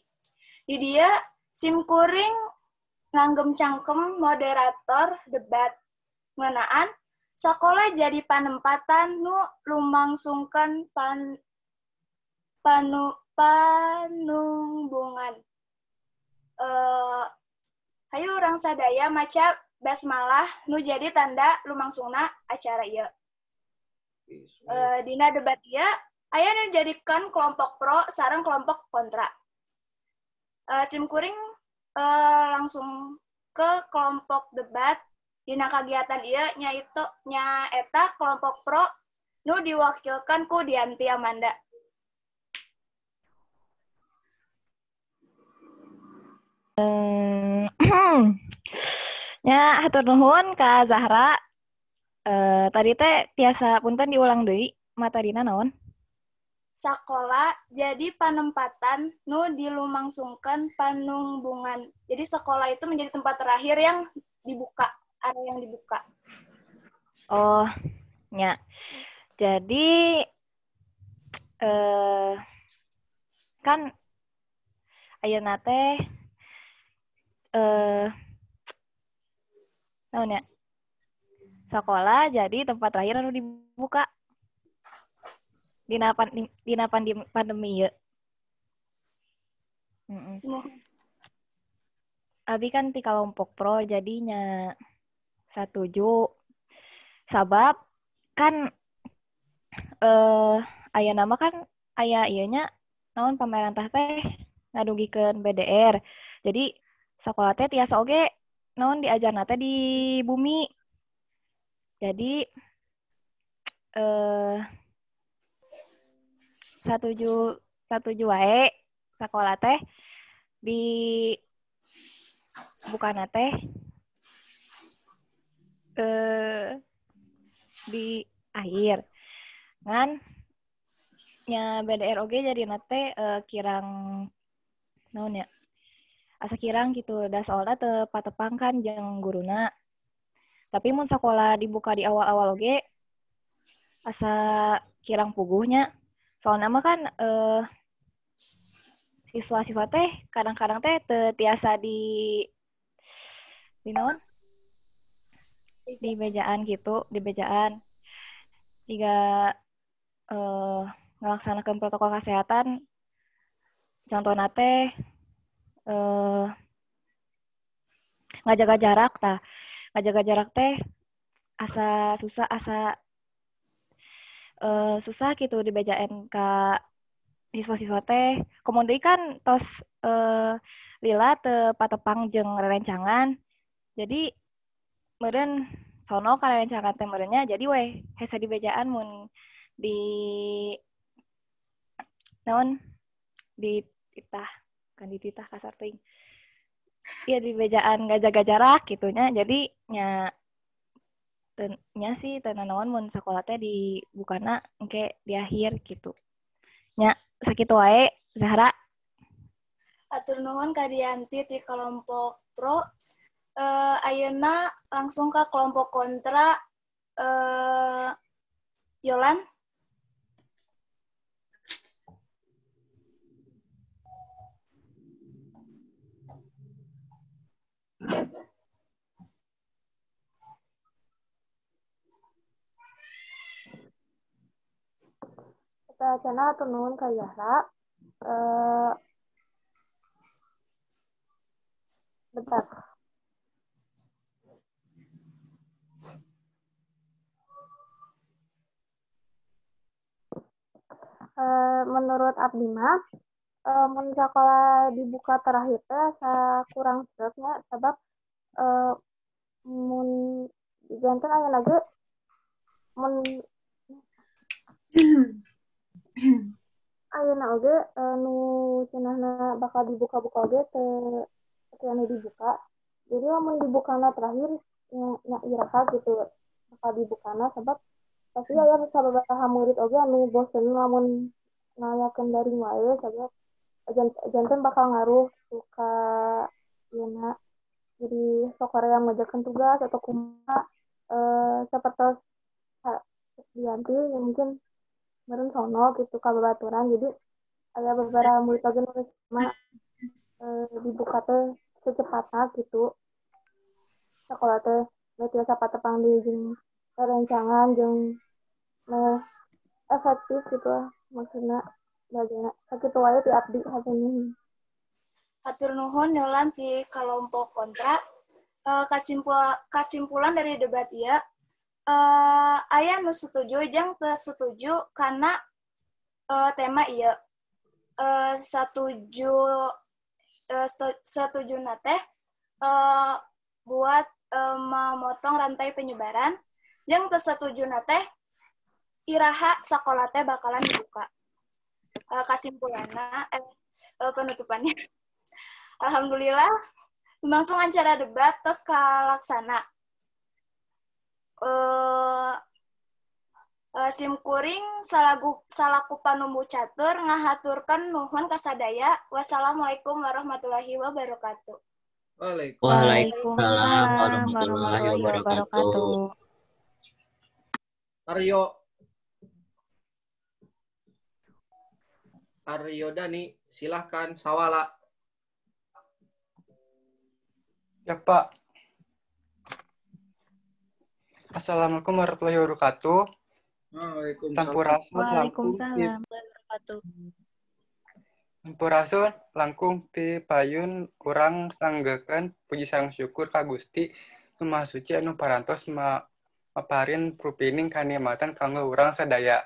Di dia simkuring Nganggem cangkem moderator debat ngeunaan sakola jadi panempatan nu lumangsungkeun panungbungan. Hayu urang sadaya maca basmalah nu jadi tanda lumangsungna acara ieu. Dina debat ieu aya nu dijadikeun kelompok pro sareng kelompok kontra. Sim kuring langsung ke kelompok debat dina kagiatan ieu nyaeta kelompok pro nu diwakilkan ku Dianti Amanda. Nya hatur nuhun ka Zahra. Tadi teh tiasa punten diulang deui materina naon? Sakola jadi panempatan nu dilumangsungkeun panungbungan. Jadi sekolah itu menjadi tempat terakhir yang dibuka, area yang dibuka. Oh, nya. Jadi kan ayeuna teh naon ya? Sekolah jadi tempat terakhir anu dibuka dina pandemi ieu. Semua. Abi kan ti kelompok pro jadinya satuju sabab kan aya nama kan aya ieu nya naon pamarentah teh ngadugikeun BDR. Jadi sekolah teh tiasa oge naon diajarna teh di bumi. Jadi satuju wae sekolah teh di bukana teh di akhir. Ngan nya BDR oge jadi nate kirang naon ya? Asa kirang gitu da soalna teu patepang kan jeung guruna. Tapi mun sekolah dibuka di awal-awal oge asa kirang puguhnya. Soalna mah kan siswa-siswa teh kadang-kadang teh teu tiasa di naon? Di bejaan gitu, di bejaan. Jika ngelaksanakan protokol kesehatan, contohna teh ngajaga jarak tah. Ngajaga jarak teh asa susah, susah gitu dibejain ka siswa-siswa teh. Komo deui kan tos lila teu patepang jeung rerencangan. Jadi meureun sono ka rerencangan teh meureunnya jadi weh hese dibejaan mun di naon dititah kan dititah kasar teuing. Iya di bejaan nggak jaga jarak gitunya, jadi nya sih teu nanaon mun sakola teh dibukana engke di akhir gitu. Nya sakitu wae Zahra. Atur nuhun ka Dianti ti kelompok pro. Ayeuna langsung ka kelompok kontra. Yolan. Channel atur nuhun ka Zahra. Bentar. Menurut abdi mah, mun sakola dibuka terakhir teh asa kurang sreg nya sabab mun janten ayeuna ge mun ayeuna oge nu cenahna bakal dibuka-buka oge teu anu dibuka. Jadi lamun dibukana terakhir nya iraha gitu bakal dibukana sabab pasti aya sababaraha murid oge anu bosen lamun ngayakeun daring wae sabab janten bakal ngaruh ka ieuna. Jadi sok hoream ngerjakeun tugas atau kumaha sapertos Dianti mungkin meureun sono gitu ka babaturan. Jadi aya beberapa murid oge nu sama dibuka teh secepatna gitu. Sekolah teh tiasa patepang deui jeung rerencangan jeung efektif gitu lah maksudna bagian sakitu wae ti abdi hatur nuhun. Hatur nuhun Yolan ti kelompok kontra. Kasimpulan dari debat ieu aya nu setuju jeung teu setuju kana tema ieu. Setuju teh buat memotong rantai penyebaran, yang teu setujuna teh iraha sakola teh bakalan dibuka. Kasimpulanna penutupannya. Alhamdulillah langsung acara debat tos kalaksana. Sim kuring salaku panumbu catur ngahaturkeun nuhun kasadaya. Wassalamualaikum warahmatullahi wabarakatuh. Waalaikumsalam warahmatullahi wabarakatuh. Aryo Dani, silahkan sawala. Ya Pak. Assalamualaikum warahmatullahi wabarakatuh. Waalaikumsalam. Waalaikumsalam. Sampurasun langkung ti payun urang sanggekeun puji sareng syukur ka Gusti Nu Maha Suci anu parantos maparin prupining kanikmatan kanggo urang sadaya.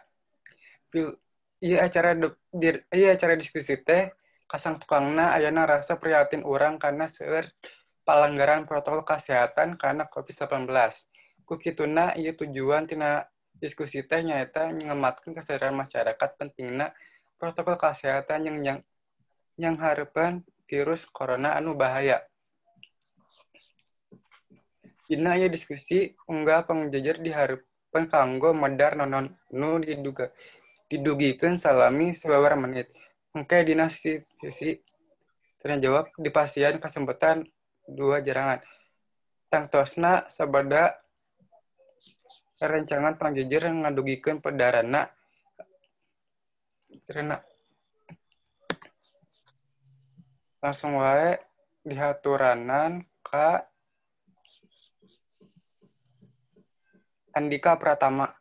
Ieu acara diskusi teh kasang tukangna ayana rasa prihatin urang kana seueur palanggaran protokol kesehatan kana COVID-19. Ku kituna ieu tujuan tina diskusi teh nyaeta ngematkeun kesadaran masyarakat pentingna protokol kesehatan yang hareupeun virus corona anu bahaya. Dina ieu diskusi unggal pangjejer dihareupeun kanggo medar nonon nu diduga didugikeun salami sababaraha menit. Engke dina sesi tanya jawab dipasihan kasempatan 2 jarangan. Tangtosna sabada rencangan pangjejer ngadugikeun pedarana rena. Langsung wae dihaturanan ka Andika Pratama.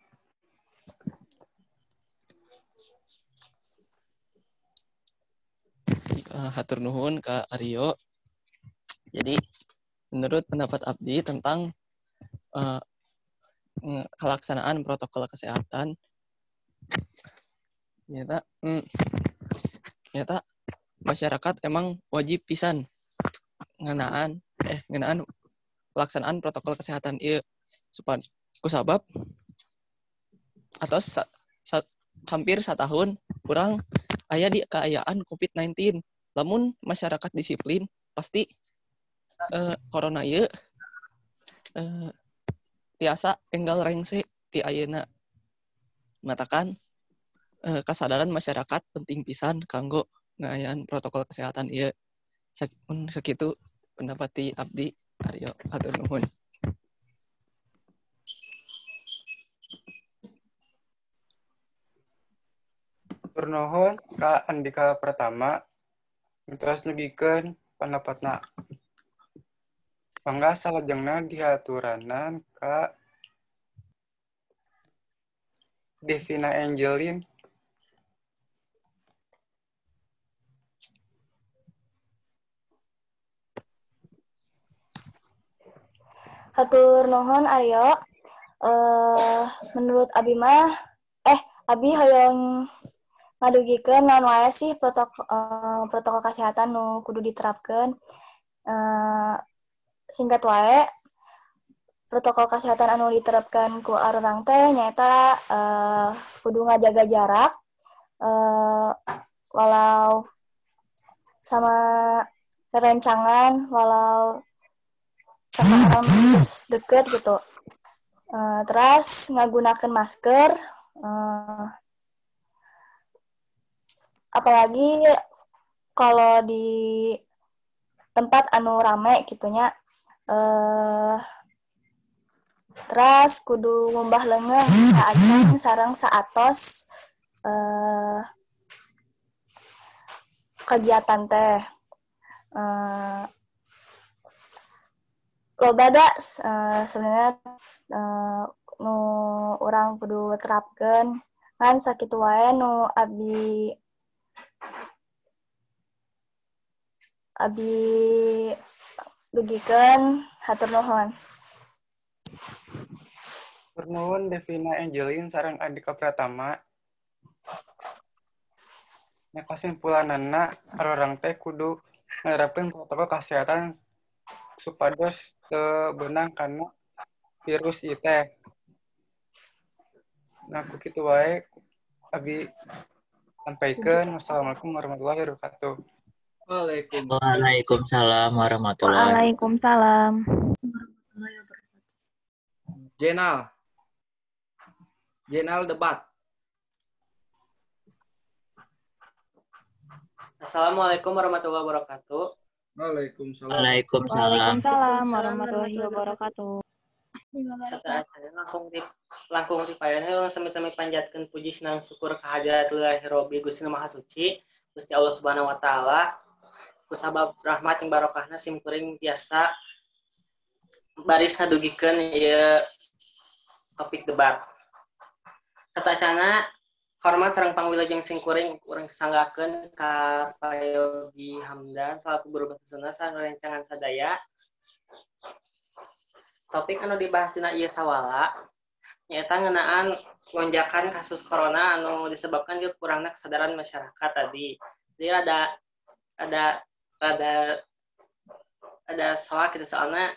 Hatur nuhun ka Aryo. Jadi menurut pendapat abdi tentang pelaksanaan protokol kesehatan, nyata masyarakat emang wajib pisan ngeunaan pelaksanaan protokol kesehatan ieu supaya kusabab atau hampir satahun kurang aya di kaayaan COVID-19. Lamun masyarakat disiplin pasti corona ieu tiasa enggal rengse ti ayeuna. Matakan kesadaran masyarakat penting pisan kanggo ngaayaan protokol kesehatan ieu. Sakitu pendapat ti abdi Aryo, hatur nuhun. Hatur nuhun ka Andika Pratama entos nyugikeun pendapatna. Mangga salajengna dihaturanan ka Devina Angelin. Hatur nuhun Aryo. Menurut abi mah abi hoyong ngadugikeun naon wae sih protokol kesehatan nu kudu diterapkeun. Singkat wae, protokol kesehatan anu diterapkan ku arurang teh nyaeta kudu ngajaga jarak walau sama rerencangan, walau sama orang deket gitu. Terus ngagunakeun masker, apalagi kalau di tempat anu rame gitunya. Terus kudu ngumbah leungeun saacan sareng saatos kegiatan teh. Loba da sebenarnya nu urang kudu terapkeun kan sakitu wae nu abi dugikeun, hatur nuhun. Hatur nuhun Devina Angelin sareng Andika Pratama. Nya kasimpulanana arurang teh kudu nerapkeun protokol kesehatan supados teu beunang kana virus ieu teh. Nah, ku kitu wae abi sampaikeun. Wassalamualaikum warahmatullahi wabarakatuh. Waalaikumsalam warahmatullahi. Waalaikumsalam. Jenal. Jenal debat. Assalamualaikum warahmatullahi wabarakatuh. Waalaikumsalam. Waalaikumsalam. Waalaikumsalam warahmatullahi wabarakatuh. Langkung di payana sami-sami panjatkeun puji sinang syukur kahadirat Rabbi Gusti Maha Suci, Gusti Allah Subhanahu wa taala. Kusabab rahmat jeung barokahna sim kuring biasa baris ngadugikeun ieu topik debat. Katacana hormat sareng pangwilujeng sing kuring urang sanggakeun ka Pak Yogi Hamdan salaku guru bahasa Sunda sareng rerencangan sadaya. Topik anu dibahas dina ieu sawala nyaeta ngeunaan lonjakan kasus corona anu disebabkan ku kurangna kesadaran masyarakat tadi. Jadi ada salah gitu soalnya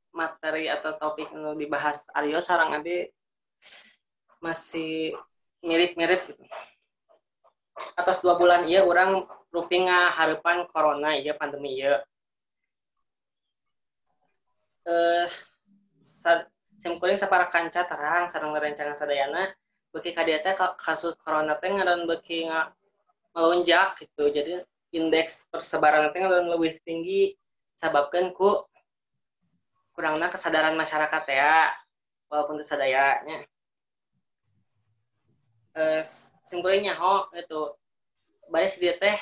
materi atau topik anu dibahas Aryo sareng abi masih mirip-mirip gitu. Atas 2 bulan ieu urang rupi ngahareupan corona ieu pandemi ieu. Sim kuring sapara kanca terang sareng rerencangan sadayana beuki ka dieu teh kasus corona teh ngaran beuki melonjak gitu. Jadi indeks persebaran teh ngaran leuwih tinggi sababkeun ku kurangna kesadaran masyarakat ya walaupun teu sadaya nya. Sim kuring nyaho gitu. Baris dieu teh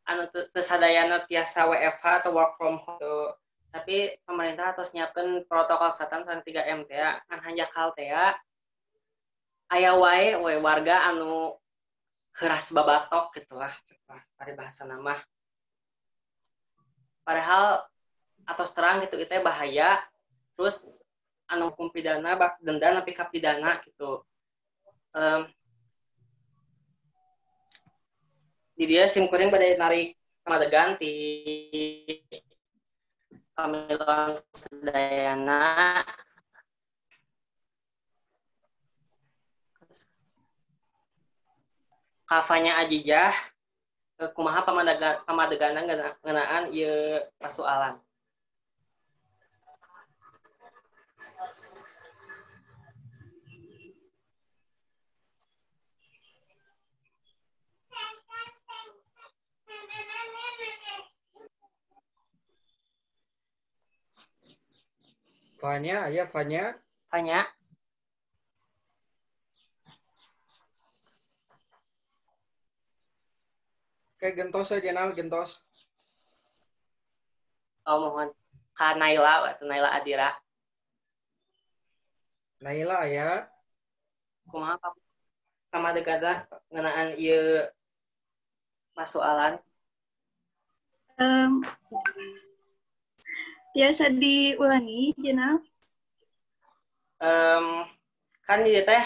anu teu sadayana tiasa WFH atau work from home gitu. Tapi pemerintah harus nyiapkan protokol kesehatan sareng 3M teh kan hanjakal teh aya wae we warga anu keras babatok gitu lah paribahasa nama. Padahal atos terang gitu itu bahaya, terus anu hukum pidana bak denda nepi ka pidana gitu. Di dia sim kuring bade narik pamadegan ti pamiluan sadayana. Kafanya Ajijah kumaha pamadegana ngeunaan ieu pasualan. Fanya, ya Fanya. Fanya. Oke, gentos aja, Nal, gentos. Oh, mohon. Kak Naila, atau Naila Adira. Naila, ya. Kumaha pamadegana ngeunaan ieu pasualan? Biasa diulangi, Jenal. Kan ieu teh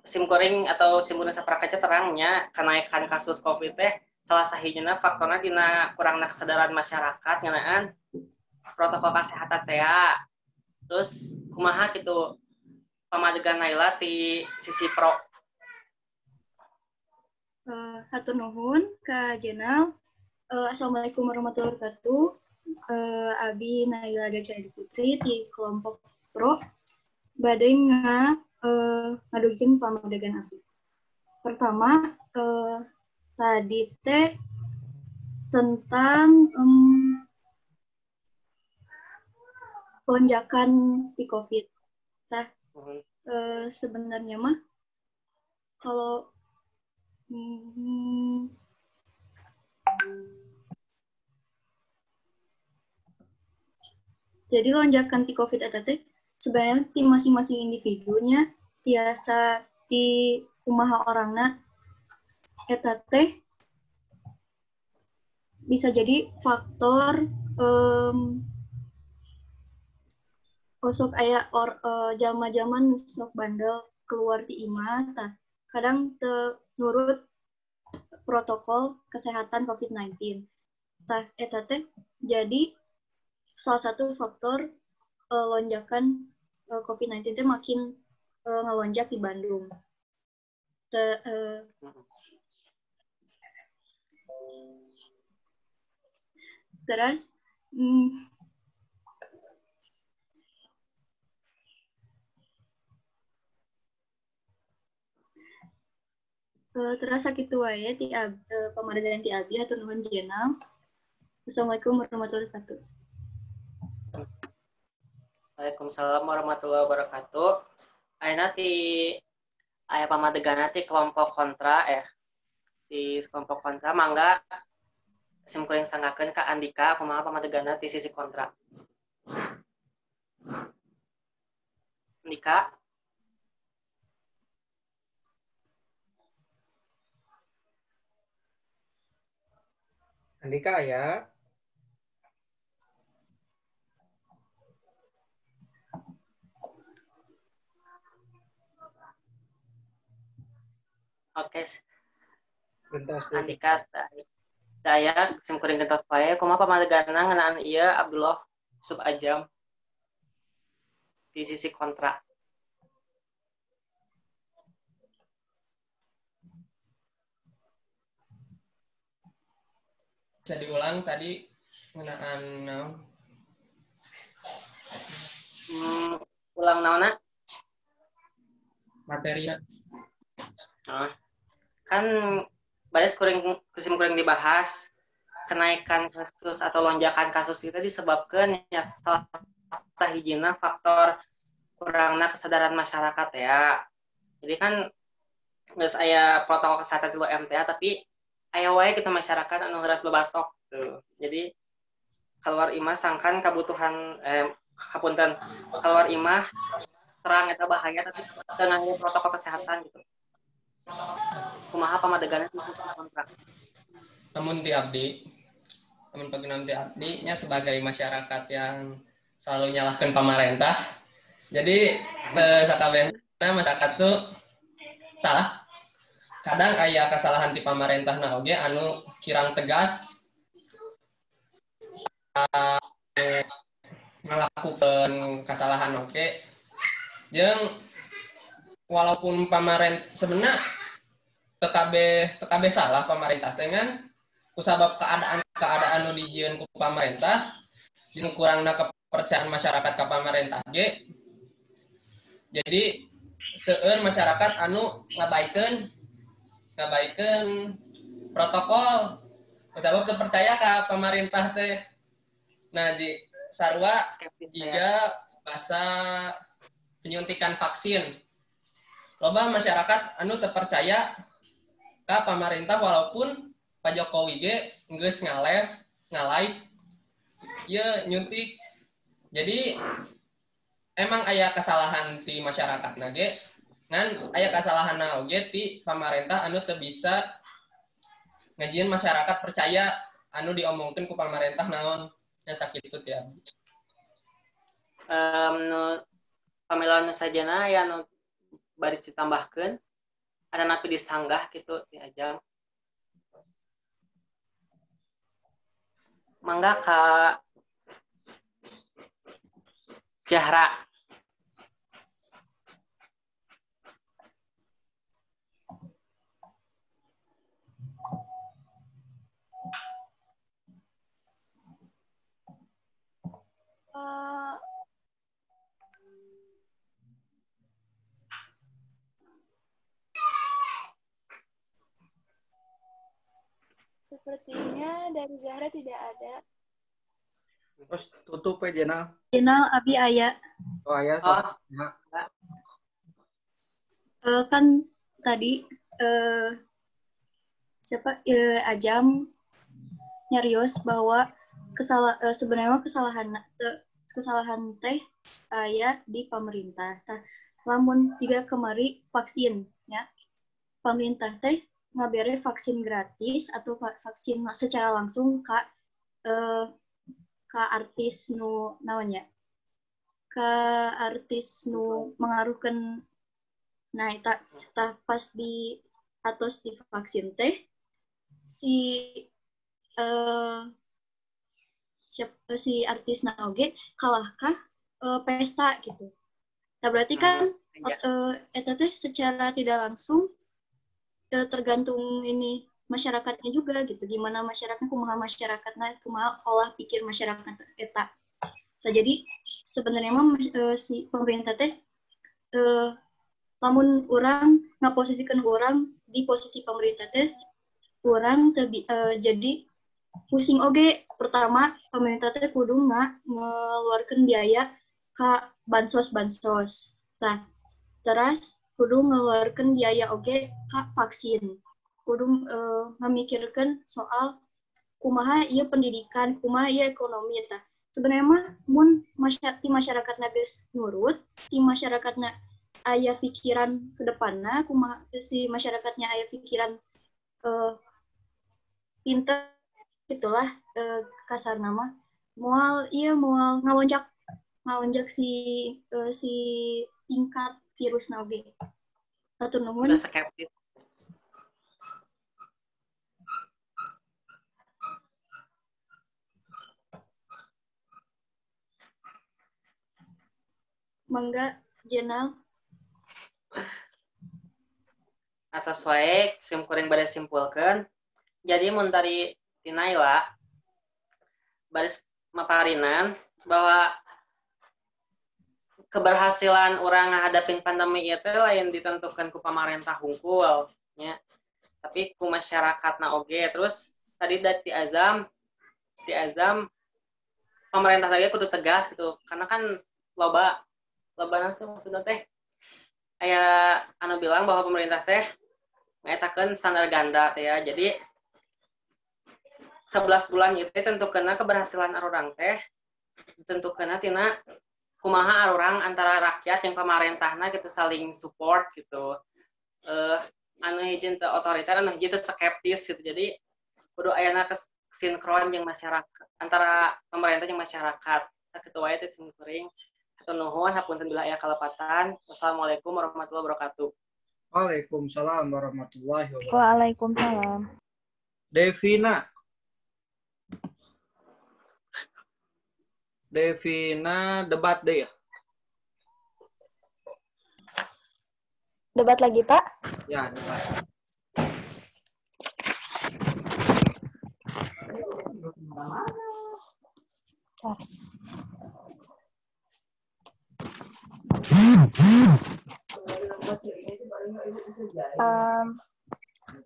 sim kuring atau sim kuring saprakaca terangnya kenaikan kasus COVID teh salah sahijina faktorna dina kurangna kesadaran masyarakat ngeunaan protokol kesehatan teh. Terus kumaha kitu pamadegan Naila ti sisi pro? Hatur nuhun ka Jenal. Assalamualaikum warahmatullahi wabarakatuh. Abi Naila Dacadi Putri ti kelompok pro bade ngadugikeun pamadegan abi. Pertama, tadi teh tentang lonjakan di COVID. Nah, sebenarnya mah kalau Jadi lonjakan ti COVID eta teh sebenarnya ti masing-masing individunya tiasa ti kumaha orangna eta teh bisa jadi faktor osok aya jalma-jalma nu sok bandel keluar ti imah tah kadang teu nurut protokol kesehatan COVID-19. Tah eta teh jadi salah satu faktor lonjakan COVID-19 teh makin ngelonjak di Bandung. Terus terus sakitu wae ti pamadegan ti abdi hatur nuhun jenal. Assalamualaikum warahmatullahi wabarakatuh. Waalaikumsalam warahmatullahi wabarakatuh. Ayeuna ti aya pamadeganna ti kelompok kontra ya. Di kelompok kontra mangga sim kuring sanggakeun ka Andika kumaha pamadeganna ti sisi kontra. Andika. Andika ya. Oke. Andika daya sim kuring gentos wae kumaha pamadeganna ngeunaan ieu Abdullah Sub Ajam di sisi kontra. Bisa diulang tadi ngeunaan naon? Ulang naonna? Materina. Nah, kan baris kuring sim kuring dibahas kenaikan kasus atau lonjakan kasus itu disebabkan ya salah sahijina faktor kurangna kesadaran masyarakat ya. Jadi kan geus aya protokol kesehatan di MTA tapi aya wae kita masyarakat anu ngeuras babatok tuh. Jadi keluar imah sangkan kebutuhan hapunten keluar imah terang eta bahaya tapi teu ngangge protokol kesehatan gitu. Kumaha pamadeganna kontrak. Namun ti abdi, namun pageunan ti abdi nya sebagai masyarakat yang selalu nyalahkan pemerintah. Jadi sakabehna masyarakat tuh salah. Kadang aya kesalahan ti pamarentahna oge anu kirang tegas melakukan kesalahan oge. Jeung walaupun pamarentah sebenarnya TKB salah pemerintah teh ngan kusabab keadaan nu dijieun ku pamarentah jeung kurangna kepercayaan masyarakat ka pamarentah ge. Jadi seueur masyarakat anu ngabaikeun protokol kusabab teu percaya ka pamarentah teh. Nah di sarua jiga basa penyuntikan vaksin. Loba masyarakat anu teu percaya ka pamarentah walaupun Pak Jokowi ge geus ngalive ieu nyuntik. Jadi emang aya kesalahan ti masyarakatna ge ngan aya kesalahanna oge ti pamarentah anu teu bisa ngajieun masyarakat percaya anu diomongkeun ku pamarentah naon nya sakitu teh. Nu pamela nu sajana aya nu baris ditambahkeun ada napi disanggah gitu di Ajam. Mangga ka Jahra. Sepertinya dari Zahra tidak ada. Terus tutup ya, Jenal. Jenal, abi aya. Oh, aya. Oh. Ya. Kan tadi siapa Ajam nyarios bahwa sebenarnya kesalahan Kesalahan teh aya di pemerintah. Tah, lamun tiga kemari vaksin ya. Pemerintah teh ngabere vaksin gratis atau vaksin secara langsung ka ka artis nu naon nya, ka artis nu mengaruhkeun. Nah, eta tah pas di atos di vaksin teh si si artisna oge kalahkah pesta gitu. Nah, berarti kan eta teh secara tidak langsung tergantung ini masyarakatnya juga gitu. Gimana masyarakatnya, kumaha masyarakatnya, kumaha olah pikir masyarakat eta. Nah, jadi sebenarnya mah si pemerintah teh lamun urang ngaposisikan urang di posisi pemerintah teh urang jadi pusing oge. Pertama, pemerintah teh kudu ngeluarkeun biaya ka bansos-bansos. Nah, terus kudu ngeluarkeun biaya oge ka vaksin. Kudu memikirkan soal kumaha ieu pendidikan, kumaha ieu ekonomi eta. Sebenarnya mah mun ti masyarakatna geus nurut, ti masyarakatna aya pikiran ke depanna, kumaha si masyarakatnya aya pikiran pinter itulah kasar nama moal ieu moal ngalonjak si si tingkat virus na oge. Hatur nuhun. Mangga Jenal. Atas wae sim kuring bade simpulkeun. Jadi mun tadi ti Naila baris maparinan bahwa keberhasilan orang ngadapin pandemi itu lain ditentukan ku pamarentah hungkul nya, tapi ku masyarakatna oge. Terus tadi dari Azam pemerintah lagi kudu tegas gitu, karena kan loba sih maksudnya teh aya anu bilang bahwa pemerintah teh ngetakeun standar ganda teh ya. Jadi 11 bulan itu tentukeunna keberhasilan arurang teh tentukeunna tina kumaha arurang antara rakyat yang pamarentahna gitu saling support gitu. Anu hiji teu otoriter, anu hiji teu skeptis gitu. Jadi kudu ayana sinkron jeung masyarakat antara pemerintah jeung masyarakat. Sakitu wae teh sim kuring. Hatur nuhun, hapunten bila aya kalepatan. Wassalamualaikum warahmatullahi wabarakatuh. Waalaikumsalam warahmatullahi wabarakatuh. Waalaikumsalam. Devina. Devina debat deh ya. Debat lagi, Pak? Ya, debat.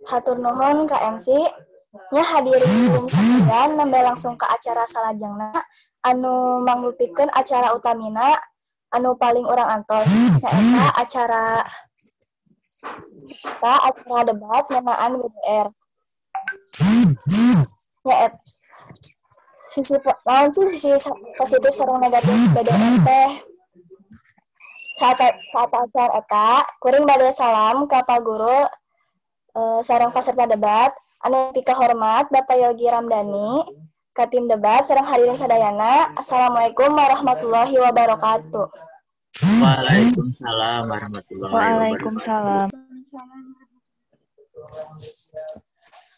Hatur nuhun ka MC nya hadirin sekalian nembe langsung ke acara salajengna anu manglupikeun acara utamina anu paling urang antos nyaeta acara debat ngeunaan BDR. Nyaeta sisi naon sih sisi positif sareng negatif BDR teh. Saat acara eta kuring bade salam ka Pak Guru sareng peserta debat anu pikahormat Bapak Yogi Ramdhani ka tim debat sareng hadirin sadayana. Assalamualaikum warahmatullahi wabarakatuh. Waalaikumsalam warahmatullahi wabarakatuh. Waalaikumsalam.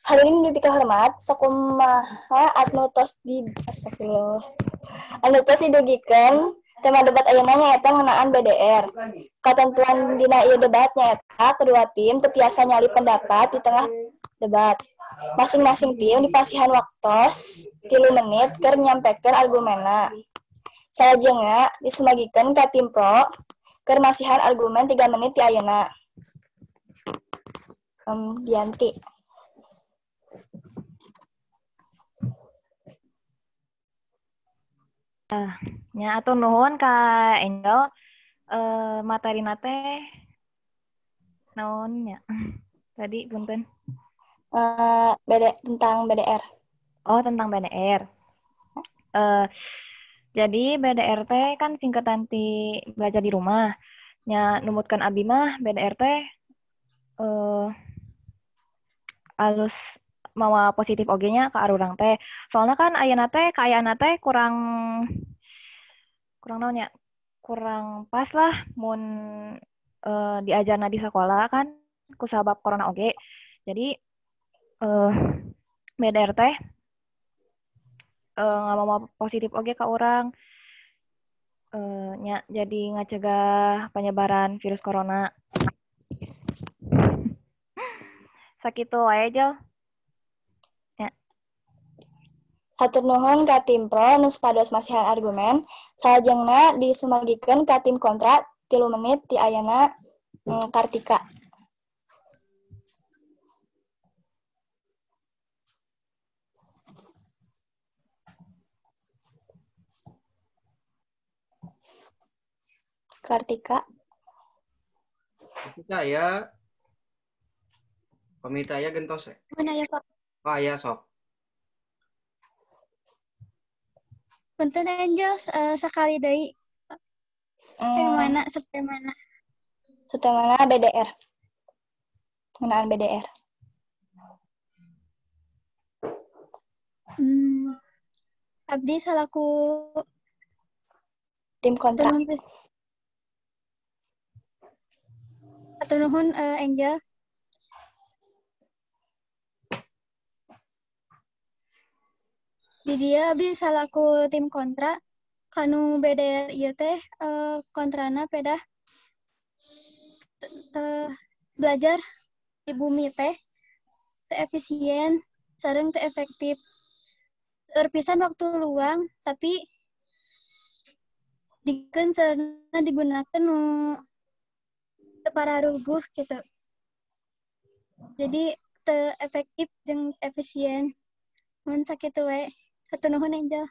Hadirin nu pikahormat sakumaha anu tos di astagfirullah. Anu tos didugikeun tema debat ayeuna nyaeta ngeunaan BDR. Katentuan dina ieu debat nyaeta kedua tim teu tiasa nyali pendapat di tengah debat. Masing-masing tim dipasihan waktos 3 menit keur nyampekeun argumenna. Salajengna disumagikeun ka tim pro keur masihan argumen 3 menit ti ayeuna. Dianti. Nya atuh nuhun ka Angel materina teh naon nya tadi punten tentang BDR. Oh, tentang BDR. Jadi BDR teh kan singkatan ti belajar di rumah. Nya numutkeun abi mah BDR teh alus mawa positif oge nya ka arurang teh. Soalna kan ayeuna teh kaayaan teh kurang kurang naon nya? Kurang pas lah mun diajarna di sekolah kan kusabab corona oge. Jadi BDR teh ngamawa positif oge ka urang nya, jadi ngacegah penyebaran virus corona. Sakitu wae, Jel. Ya. Hatur nuhun ka tim pro nu supados masihan argumen. Salajengna disumagikeun ka tim kontra 3 menit ti ayana Kartika. Kartika. Kartika ya. Pamita ya gentos ya. Mana ya, Pak? Oh, ya sok. Punten Angel, sekali deui. Mana seperti mana? Seperti mana BDR? Ngeunaan BDR. Abdi salaku tim kontra. Hatur nuhun Angel. Di dia abdi salaku tim kontra kanu BDR ieu teh kontrana pedah belajar di bumi teh teu efisien sareng teu efektif. Seueur pisan waktu luang tapi dikeun sareng digunakeun nu teu pararuguh gitu. Jadi teu efektif jeung efisien. Mun sakitu we. Hatur nuhun Angel.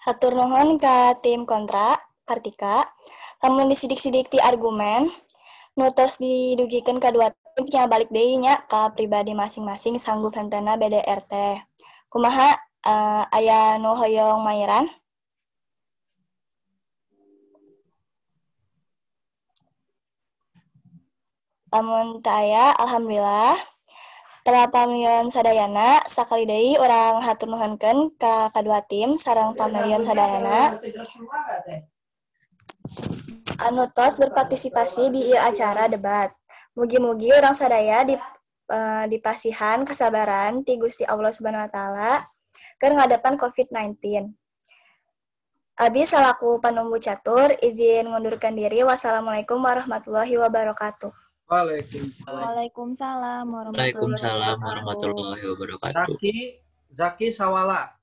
Hatur nuhun ka tim kontra Kartika. Lamun disidik-sidik ti argumen nu tos didugikeun ka dua tim nya balik deui nya ka pribadi masing-masing sanggup hentena BDR teh. Kumaha aya nu hoyong mairan? Lamun teu aya, alhamdulillah. Para pamilion sadayana, sakali deui urang hatur nuhunkeun ka kadua tim sareng pamilion sadayana anu tos berpartisipasi di ieu acara debat. Mugi-mugi urang sadaya dipasihan kasabaran ti Gusti Allah Subhanahu wa taala keur ngadepan COVID-19. Abi salaku panumbu catur izin ngundurkan diri. Wassalamualaikum warahmatullahi wabarakatuh. Waalaikumsalam. Waalaikumsalam Waalaikumsalam warahmatullahi wabarakatuh. Zaki Sawala.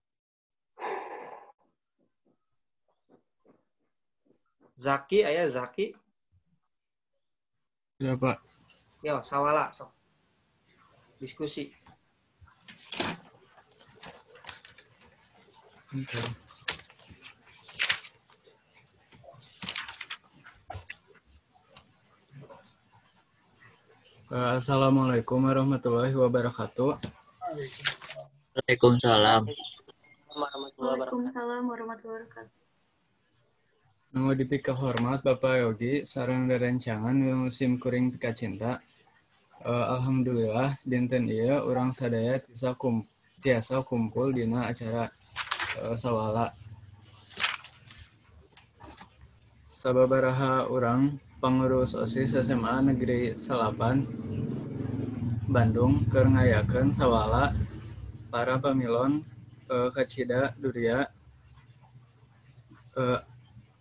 Zaki, aya Zaki. Ya, Pak. Yo, Sawala sok. Diskusi. Oke. Assalamualaikum warahmatullahi wabarakatuh. Waalaikumsalam. Waalaikumsalam warahmatullahi wabarakatuh. Nu dipika hormat Bapak Yogi sareng rerencangan musim kuring pika cinta. Alhamdulillah dinten ieu urang sadaya tiasa kumpul dina acara sawala. Sababaraha urang pangurus OSIS SMA Negeri 8 Bandung keur ngayakeun sawala para pamilon kacida duria.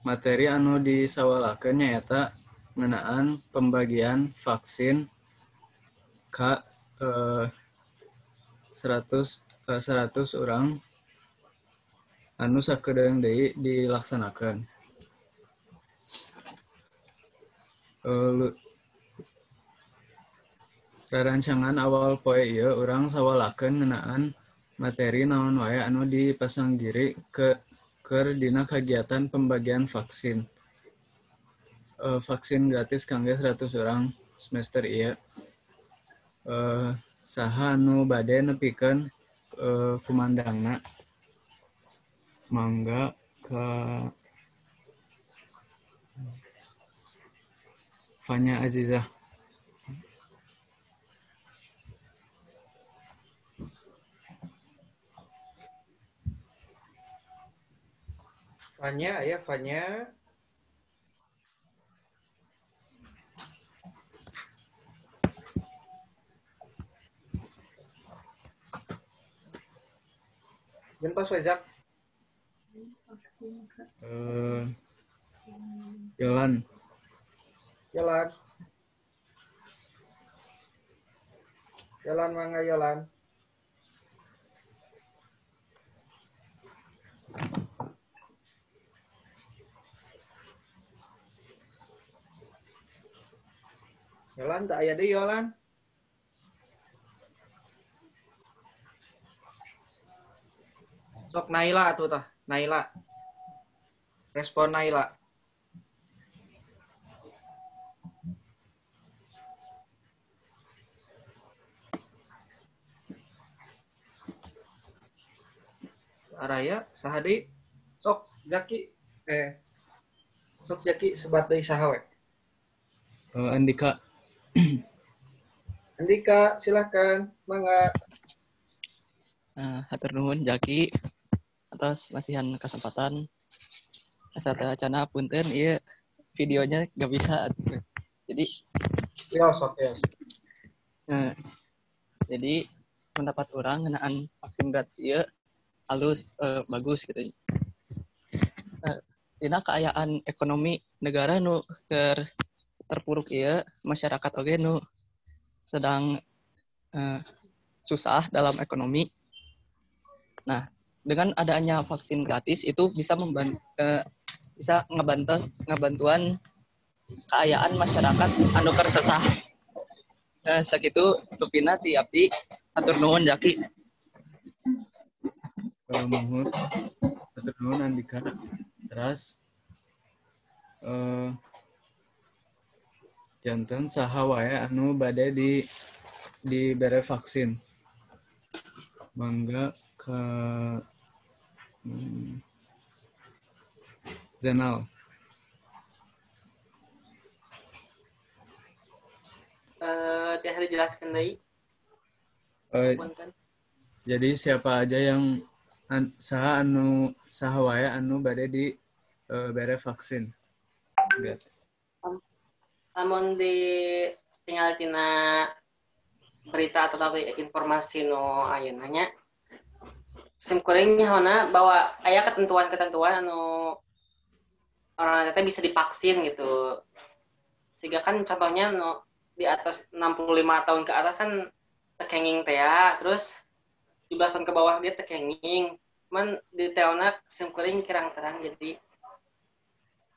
Materi anu disawalakeun nyaeta ngeunaan pembagian vaksin ka 100 orang anu sakedeung deui dilaksanakeun. Rarancangan awal poe ieu urang sawalakeun ngeunaan materi naon wae anu dipasanggiri keur dina kagiatan pembagian vaksin. Vaksin gratis kangge 100 orang semester ieu. Saha anu bade nepikeun kumandangna. Mangga ke Fanya Azizah. Fanya, ya Fanya. Gentos wejak. Jalan. Jalan. Jalan mangga jalan. Yolan tak aya deui Yolan. Sok Naila atuh tah, Naila. Respon Naila. Araya saha deui? Sok Zaki sok Zaki sebat deui saha we? Andika. Andika, silakan, mangga. Hatur nuhun Jaki atas masihan kesempatan. Asa teh acana punten ieu videonya gak bisa. Jadi ya sok ya. Jadi pendapat orang ngeunaan vaksin gratis ieu alus bagus gitu. Dina kaayaan ekonomi negara nu keur terpuruk ieu, masyarakat oge nu sedang susah dalam ekonomi. Nah, dengan adanya vaksin gratis itu bisa membantu bisa ngebantuan keayaan masyarakat anu keur sesah. Sakitu rupina ti abdi, hatur nuhun Jaki. Nuhun, hatur nuhun Andika. Terus janten saha wae anu bade dibere vaksin. Mangga ke Zainal. Tiasa dijelaskan deui. Jadi siapa aja yang saha wae anu bade di bere vaksin gratis. Lamun di tinggal tina berita atau informasi nu ayeuna nya sim kuring nyaona bahwa aya ketentuan-ketentuan anu orang teh bisa divaksin gitu. Sehingga kan contohnya nu di atas 65 tahun ke atas kan tekenging teh ya, terus 17 tahun ke bawah dia tekenging. Cuman detailna sim kuring kirang terang jadi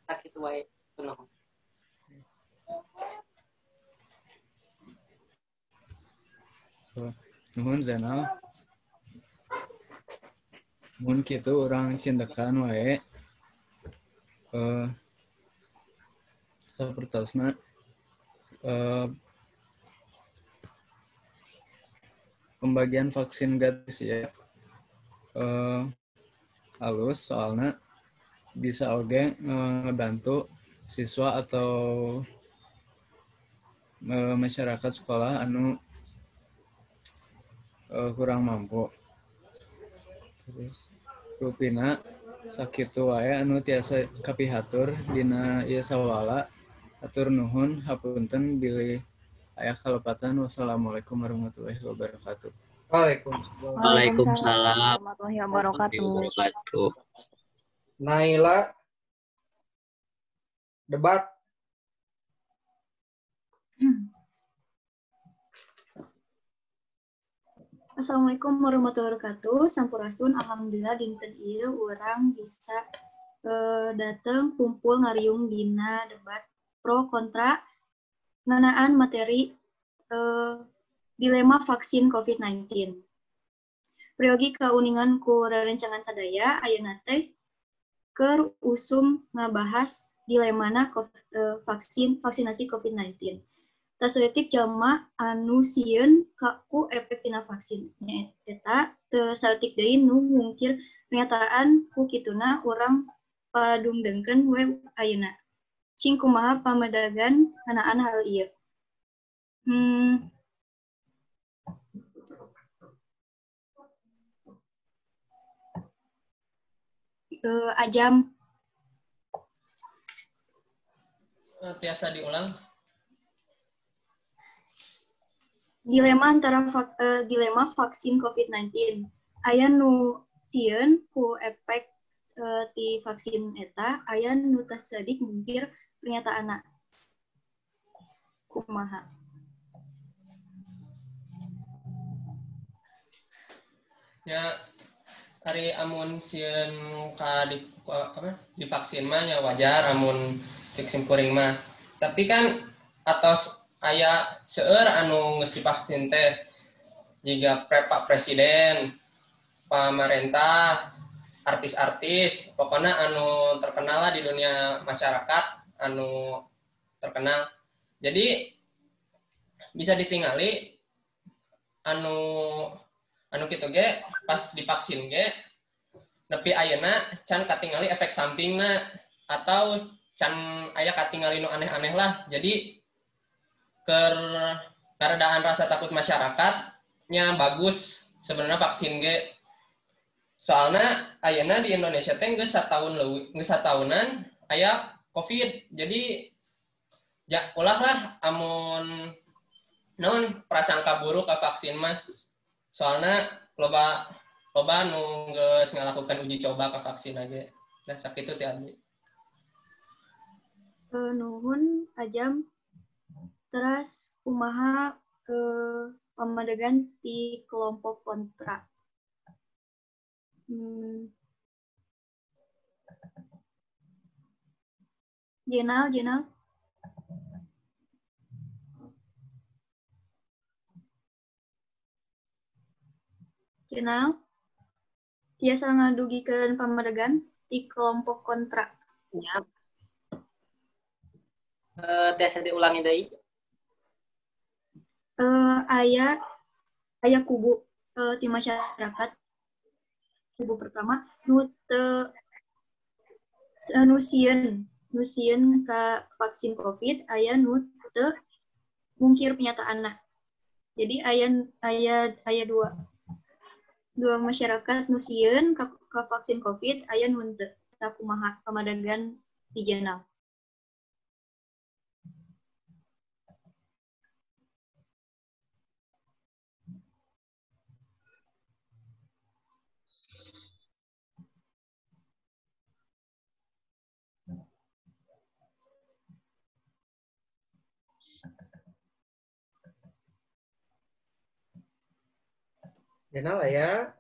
sakitu wae penuh. Nuhun Zainal. Mun kitu urang cindekan wae. Sapertosna pembagian vaksin gratis ya. Alus soalna bisa oge ngebantu siswa atau masyarakat sekolah anu kurang mampu. Terus rupina sakitu wae anu tiasa kapihatur dina ieu sawala. Hatur nuhun hapunten bilih aya kalepatan. Wassalamualaikum warahmatullahi wabarakatuh. Waalaikumsalam. Waalaikumsalam warahmatullahi wabarakatuh. Naila debat. Assalamualaikum warahmatullahi wabarakatuh. Sampurasun, alhamdulillah dinten ieu urang bisa dateng kumpul ngariung dina debat pro kontra ngeunaan materi dilema vaksin COVID-19. Priyogi kauningan ku rerencangan sadaya ayeuna teh keur usum ngabahas dilemana vaksinasi COVID-19. Teu saeutik jalma anu sieun ku efek tina vaksin. Nyaeta teu saeutik deui nu mungkir pernyataan ku kituna urang padungdengkeun we ayeuna. Cing kumaha pamedagan ngeunaan hal ieu. Ajam. Tiasa diulang. Dilema antara dilema vaksin COVID-19. Aya nu sieun ku efek ti vaksin eta, aya nu teu saeutik mungkir pernyataanna. Kumaha? Ya, ari amun sieun ka di apa divaksin mah ya wajar amun cek sim kuring mah. Tapi kan atos aya seueur anu geus divaksin teh jiga Pak Presiden, pamarentah, artis-artis, pokoknya anu terkenal lah di dunia masyarakat, anu terkenal. Jadi bisa ditingali anu anu kitu ge pas divaksin ge nepi ayeuna can katingali efek sampingna atau can aya katingali nu aneh-aneh lah. Jadi keur karedaan rasa takut masyarakatnya bagus sebenarnya vaksin ge. Soalnya ayeuna di Indonesia teh geus satahun leuwih, geus satahunan aya Covid. Jadi ya ulah lah amun naon prasangka buruk ka vaksin mah. Soalnya loba loba nu geus ngalakukan uji coba ka vaksin aja. Nah sakitu ti abdi. Nuhun Ajam. Terus kumaha pamadegan ti kelompok kontra. Jenal, Jenal. Jenal. Tiasa ngadugikeun pamadegan ti kelompok kontra. Ya. Tiasa diulangi deui. Aya aya kubu ti masyarakat. Kubu pertama nu teu nu sieun ka vaksin Covid, aya nu teu mungkir pernyataanna. Jadi aya aya aya dua masyarakat nu sieun ka vaksin Covid, aya nu henteu. Tah kumaha pamadegan ti Jenal. Jenal ya.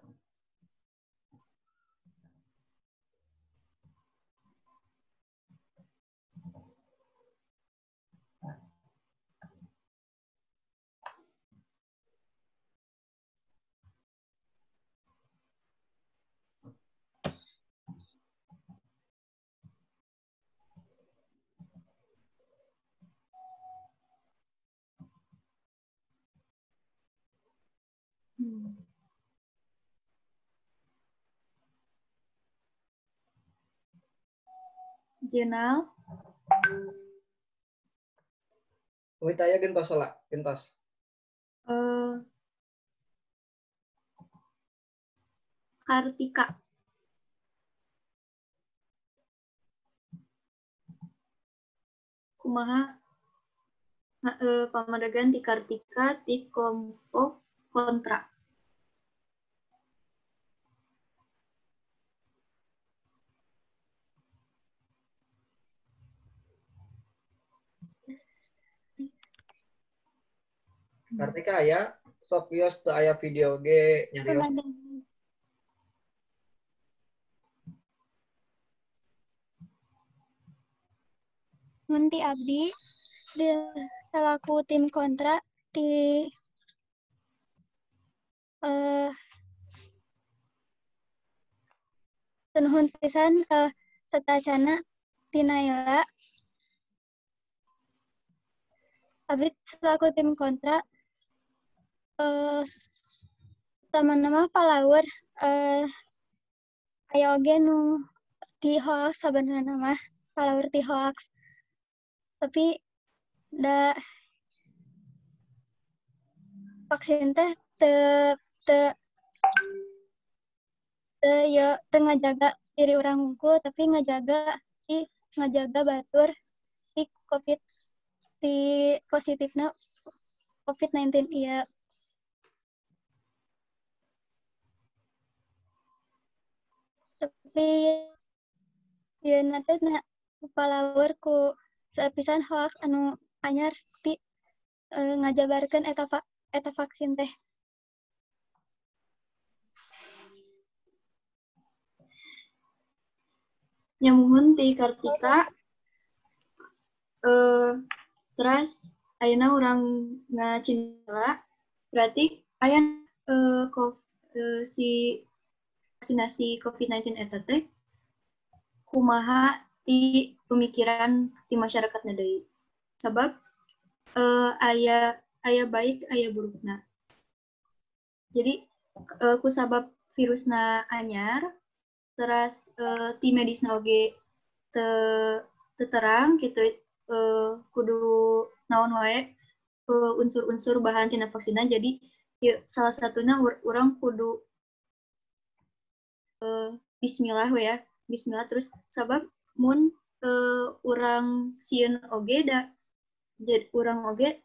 Jenal. Witaya gentos lah, gentos. Kartika. Kumaha pamadegan ti Kartika ti kelompok kontra. Kartika aya sok kios teu aya video ge nyarios. Munti abdi di selaku tim kontra di nuhun pisan satacana ti Naila. Abi selaku tim kontra teman-teman palawur aya oge nu ti hoax sabenerna mah palawur ti hoax. Tapi da vaksin teh teu teu teu ya teu ngajaga diri urang wungkul tapi ngajaga batur ti COVID ti positifna COVID-19 ieu. Tapi ieu na teh na palawur ku seueur pisan hoax anu anyar ti ngajabarkeun eta vaksin teh. Nya muhun ti Kartika. Terus ayeuna urang ngacindela berarti aya si vaksinasi COVID-19 eta teh kumaha ti pemikiran ti masyarakatna deui. Sabab aya baik aya burukna. Jadi kusabab virusna anyar teras ti medisna oge teu terang gitu kudu naon wae unsur-unsur bahan tina vaksinna jadi ya, salah satunya urang kudu bismillah we ya bismillah terus sabab mun urang sieun oge da jadi urang oge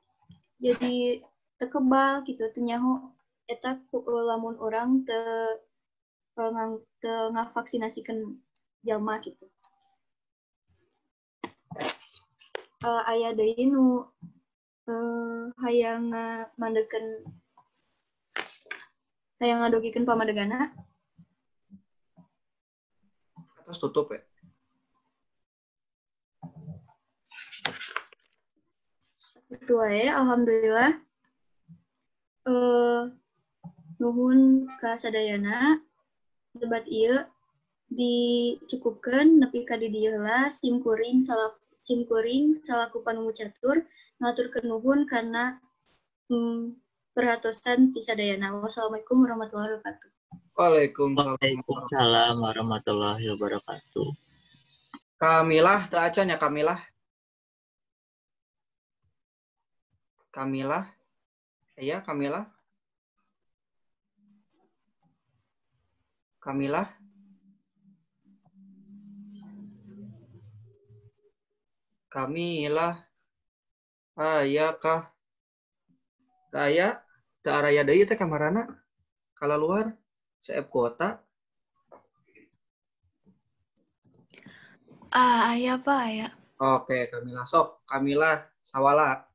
jadi teu kebal gitu teu nyaho eta lamun urang teu ngavaksinasikeun jalma gitu. Aya deui nu hayang ngamandekeun hayang ngadugikeun pamadegana. Terus tutup ya. Itu wae alhamdulillah. Nuhun ka sadayana debat ieu dicukupkeun nepi ka di dieu heula sim kuring salaku panumbu catur ngaturkeun nuhun kana perhatosan ti sadayana. Wassalamualaikum warahmatullahi wabarakatuh. Waalaikumsalam warahmatullahi wabarakatuh. Kamilah teu acan ya Kamilah. Kamilah. Iya Kamilah. Kamilah. Kamilah. Aya kah? Teu aya, teu araya deui teh kamarana. Kalaluar seep kuota. Aya Pak, aya. Oke, Kamilah sok. Kamilah sawala.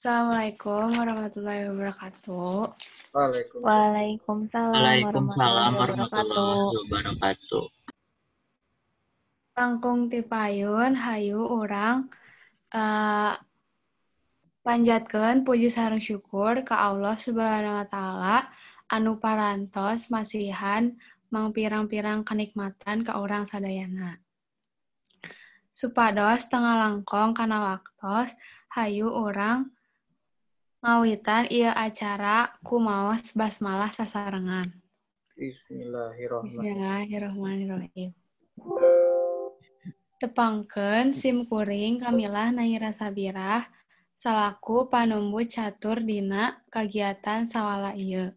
Assalamualaikum warahmatullahi wabarakatuh. Waalaikumsalam. Waalaikumsalam warahmatullahi wabarakatuh. Langkung ti payun hayu urang panjatkeun puji sareng syukur ka Allah Subhanahu wa taala anu parantos masihan mangpirang-pirang kenikmatan ka urang sadayana. Supados tengah langkong kana waktos hayu urang ngawitan ieu acara ku maos basmalah sasarengan. Bismillahirrahmanirrahim. Bismillahirrahmanirrahim. Tepangkeun sim kuring Kamilah Naira Sabirah salaku panumbu catur dina kagiatan sawala ieu.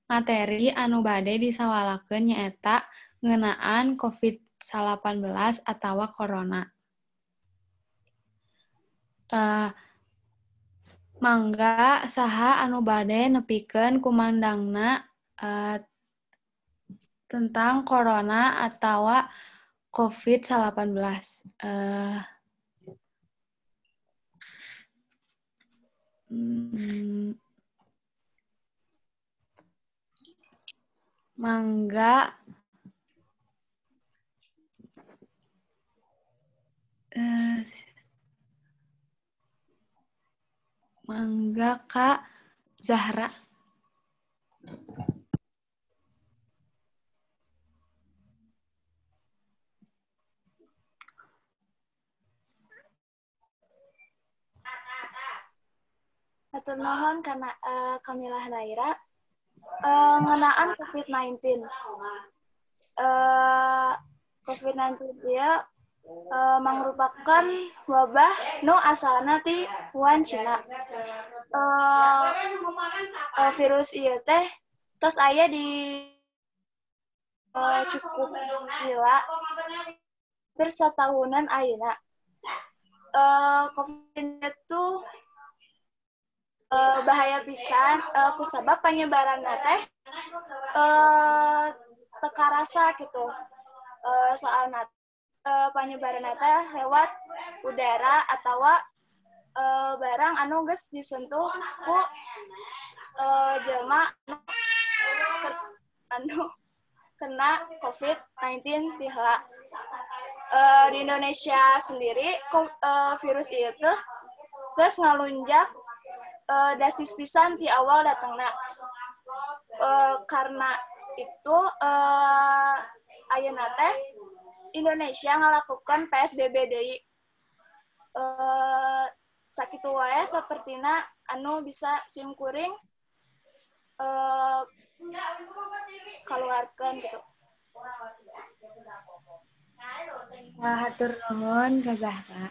Materi anu bade disawalakeun nyaeta ngeunaan COVID-19 atawa corona. Mangga saha anu bade nepikeun kumandangna tentang corona atawa COVID-19. Mangga Mangga Kak Zahra. Hatur nuhun kana Kamilah Naira ngeunaan COVID-19. COVID-19 ieu mangrupakeun wabah nu asalna ti Wuhan, Cina. Virus ieu teh tos aya di cukup lila hampir satahunan ayeuna. COVID-19 tuh bahaya pisan kusabab penyebaranna teh teu karasa gitu. Soalna penyebaranna teh lewat udara atawa barang anu geus disentuh ku jelema anu kena COVID-19 ti heula. Di Indonesia sendiri virus ieu teh geus ngalunjak drastis pisan ti awal datangna. Karena itu ayeuna teh Indonesia ngalakukan PSBB deui. Sakitu wae sapertina anu bisa sim kuring kaluarkeun gitu. Hatur nuhun ka Zahra.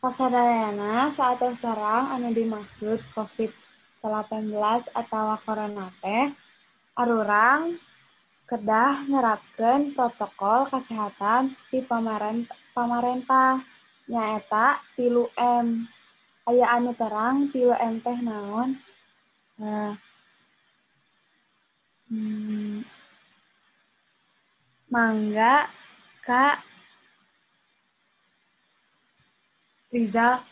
Kasadayana saatos serang anu dimaksud COVID-19 atawa corona teh arurang kedah nerapkeun protokol kesehatan ti pamarentah nyaeta 3M. Aya anu terang 3M teh naon? Mangga Kak Rizal.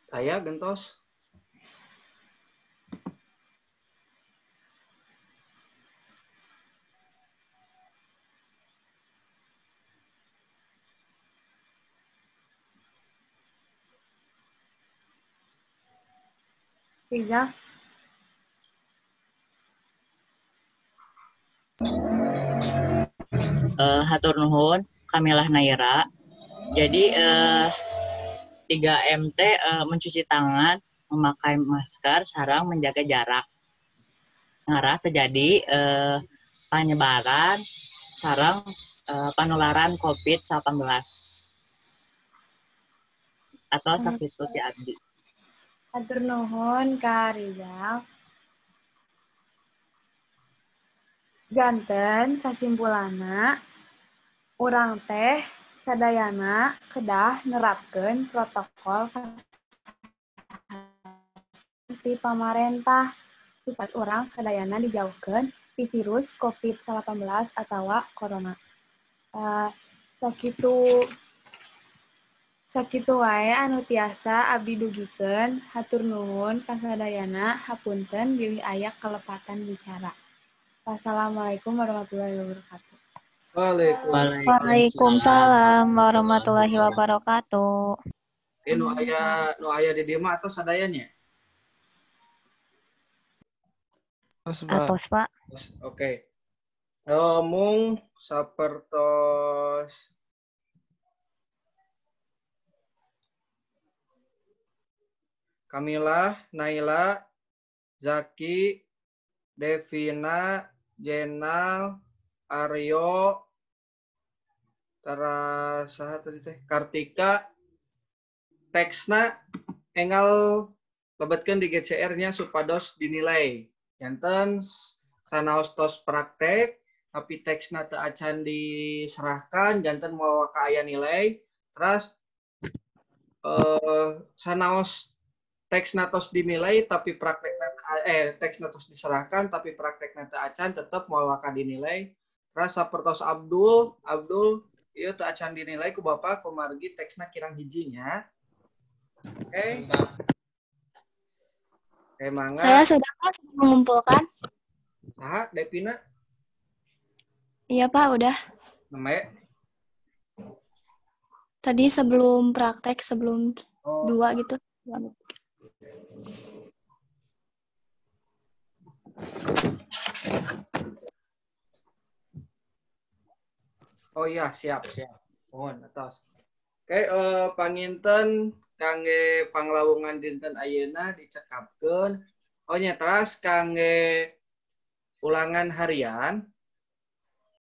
Aya gentos. Rizal. Hatur nuhun Kamilah Naira. Jadi 3M teh mencuci tangan, memakai masker, sareng menjaga jarak. Ngarah terjadi penyebaran sareng penularan COVID-19. Atau sakitu ti abdi. Hatur nuhun Ka Rizal. Janten kasimpulanna urang teh sadayana kedah nerapkeun protokol kesehatan ti pamarentah supaya urang sadayana dijauhkeun ti virus COVID-19 atawa corona. Sakitu wae anu tiasa abdi dugikeun, hatur nuhun kasadayana, hapunten bilih aya kalepatan bicara. Wassalamualaikum warahmatullahi wabarakatuh. Waalaikumsalam warahmatullahi wabarakatuh. Nu aya di dieu mah atos sadayanya? Atos, Pak. Oke. Mung sapertos Kamilah, Naila, Zaki, Devina, Jenal, Aryo, teras saha tadi teh Kartika, teksna enggal lebetkeun di GCR-nya supados dinilai. Janten sanaos tos praktek tapi teksna teu acan diserahkan janten moal kaaya nilai. Terus sanaos Teksna tos dinilai tapi praktekna teksna tos diserahkan tapi praktekna teu acan tetep moal waka dinilai. Terus sapertos Abdul, Abdul ieu teu acan dinilai ku Bapak kumargi teksna kirang hiji nya. Oke. Oke, mangga. Saya sudah, Pak, sudah mengumpulkan. Saha, Devina? Iya, Pak, udah. Namanya? Tadi sebelum praktek, sebelum 2 gitu. Oh iya, siap, siap. Mohon atas. Oke, panginten kangge panglawungan dinten ayeuna dicekapkeun. Oh nya, teras kangge ulangan harian.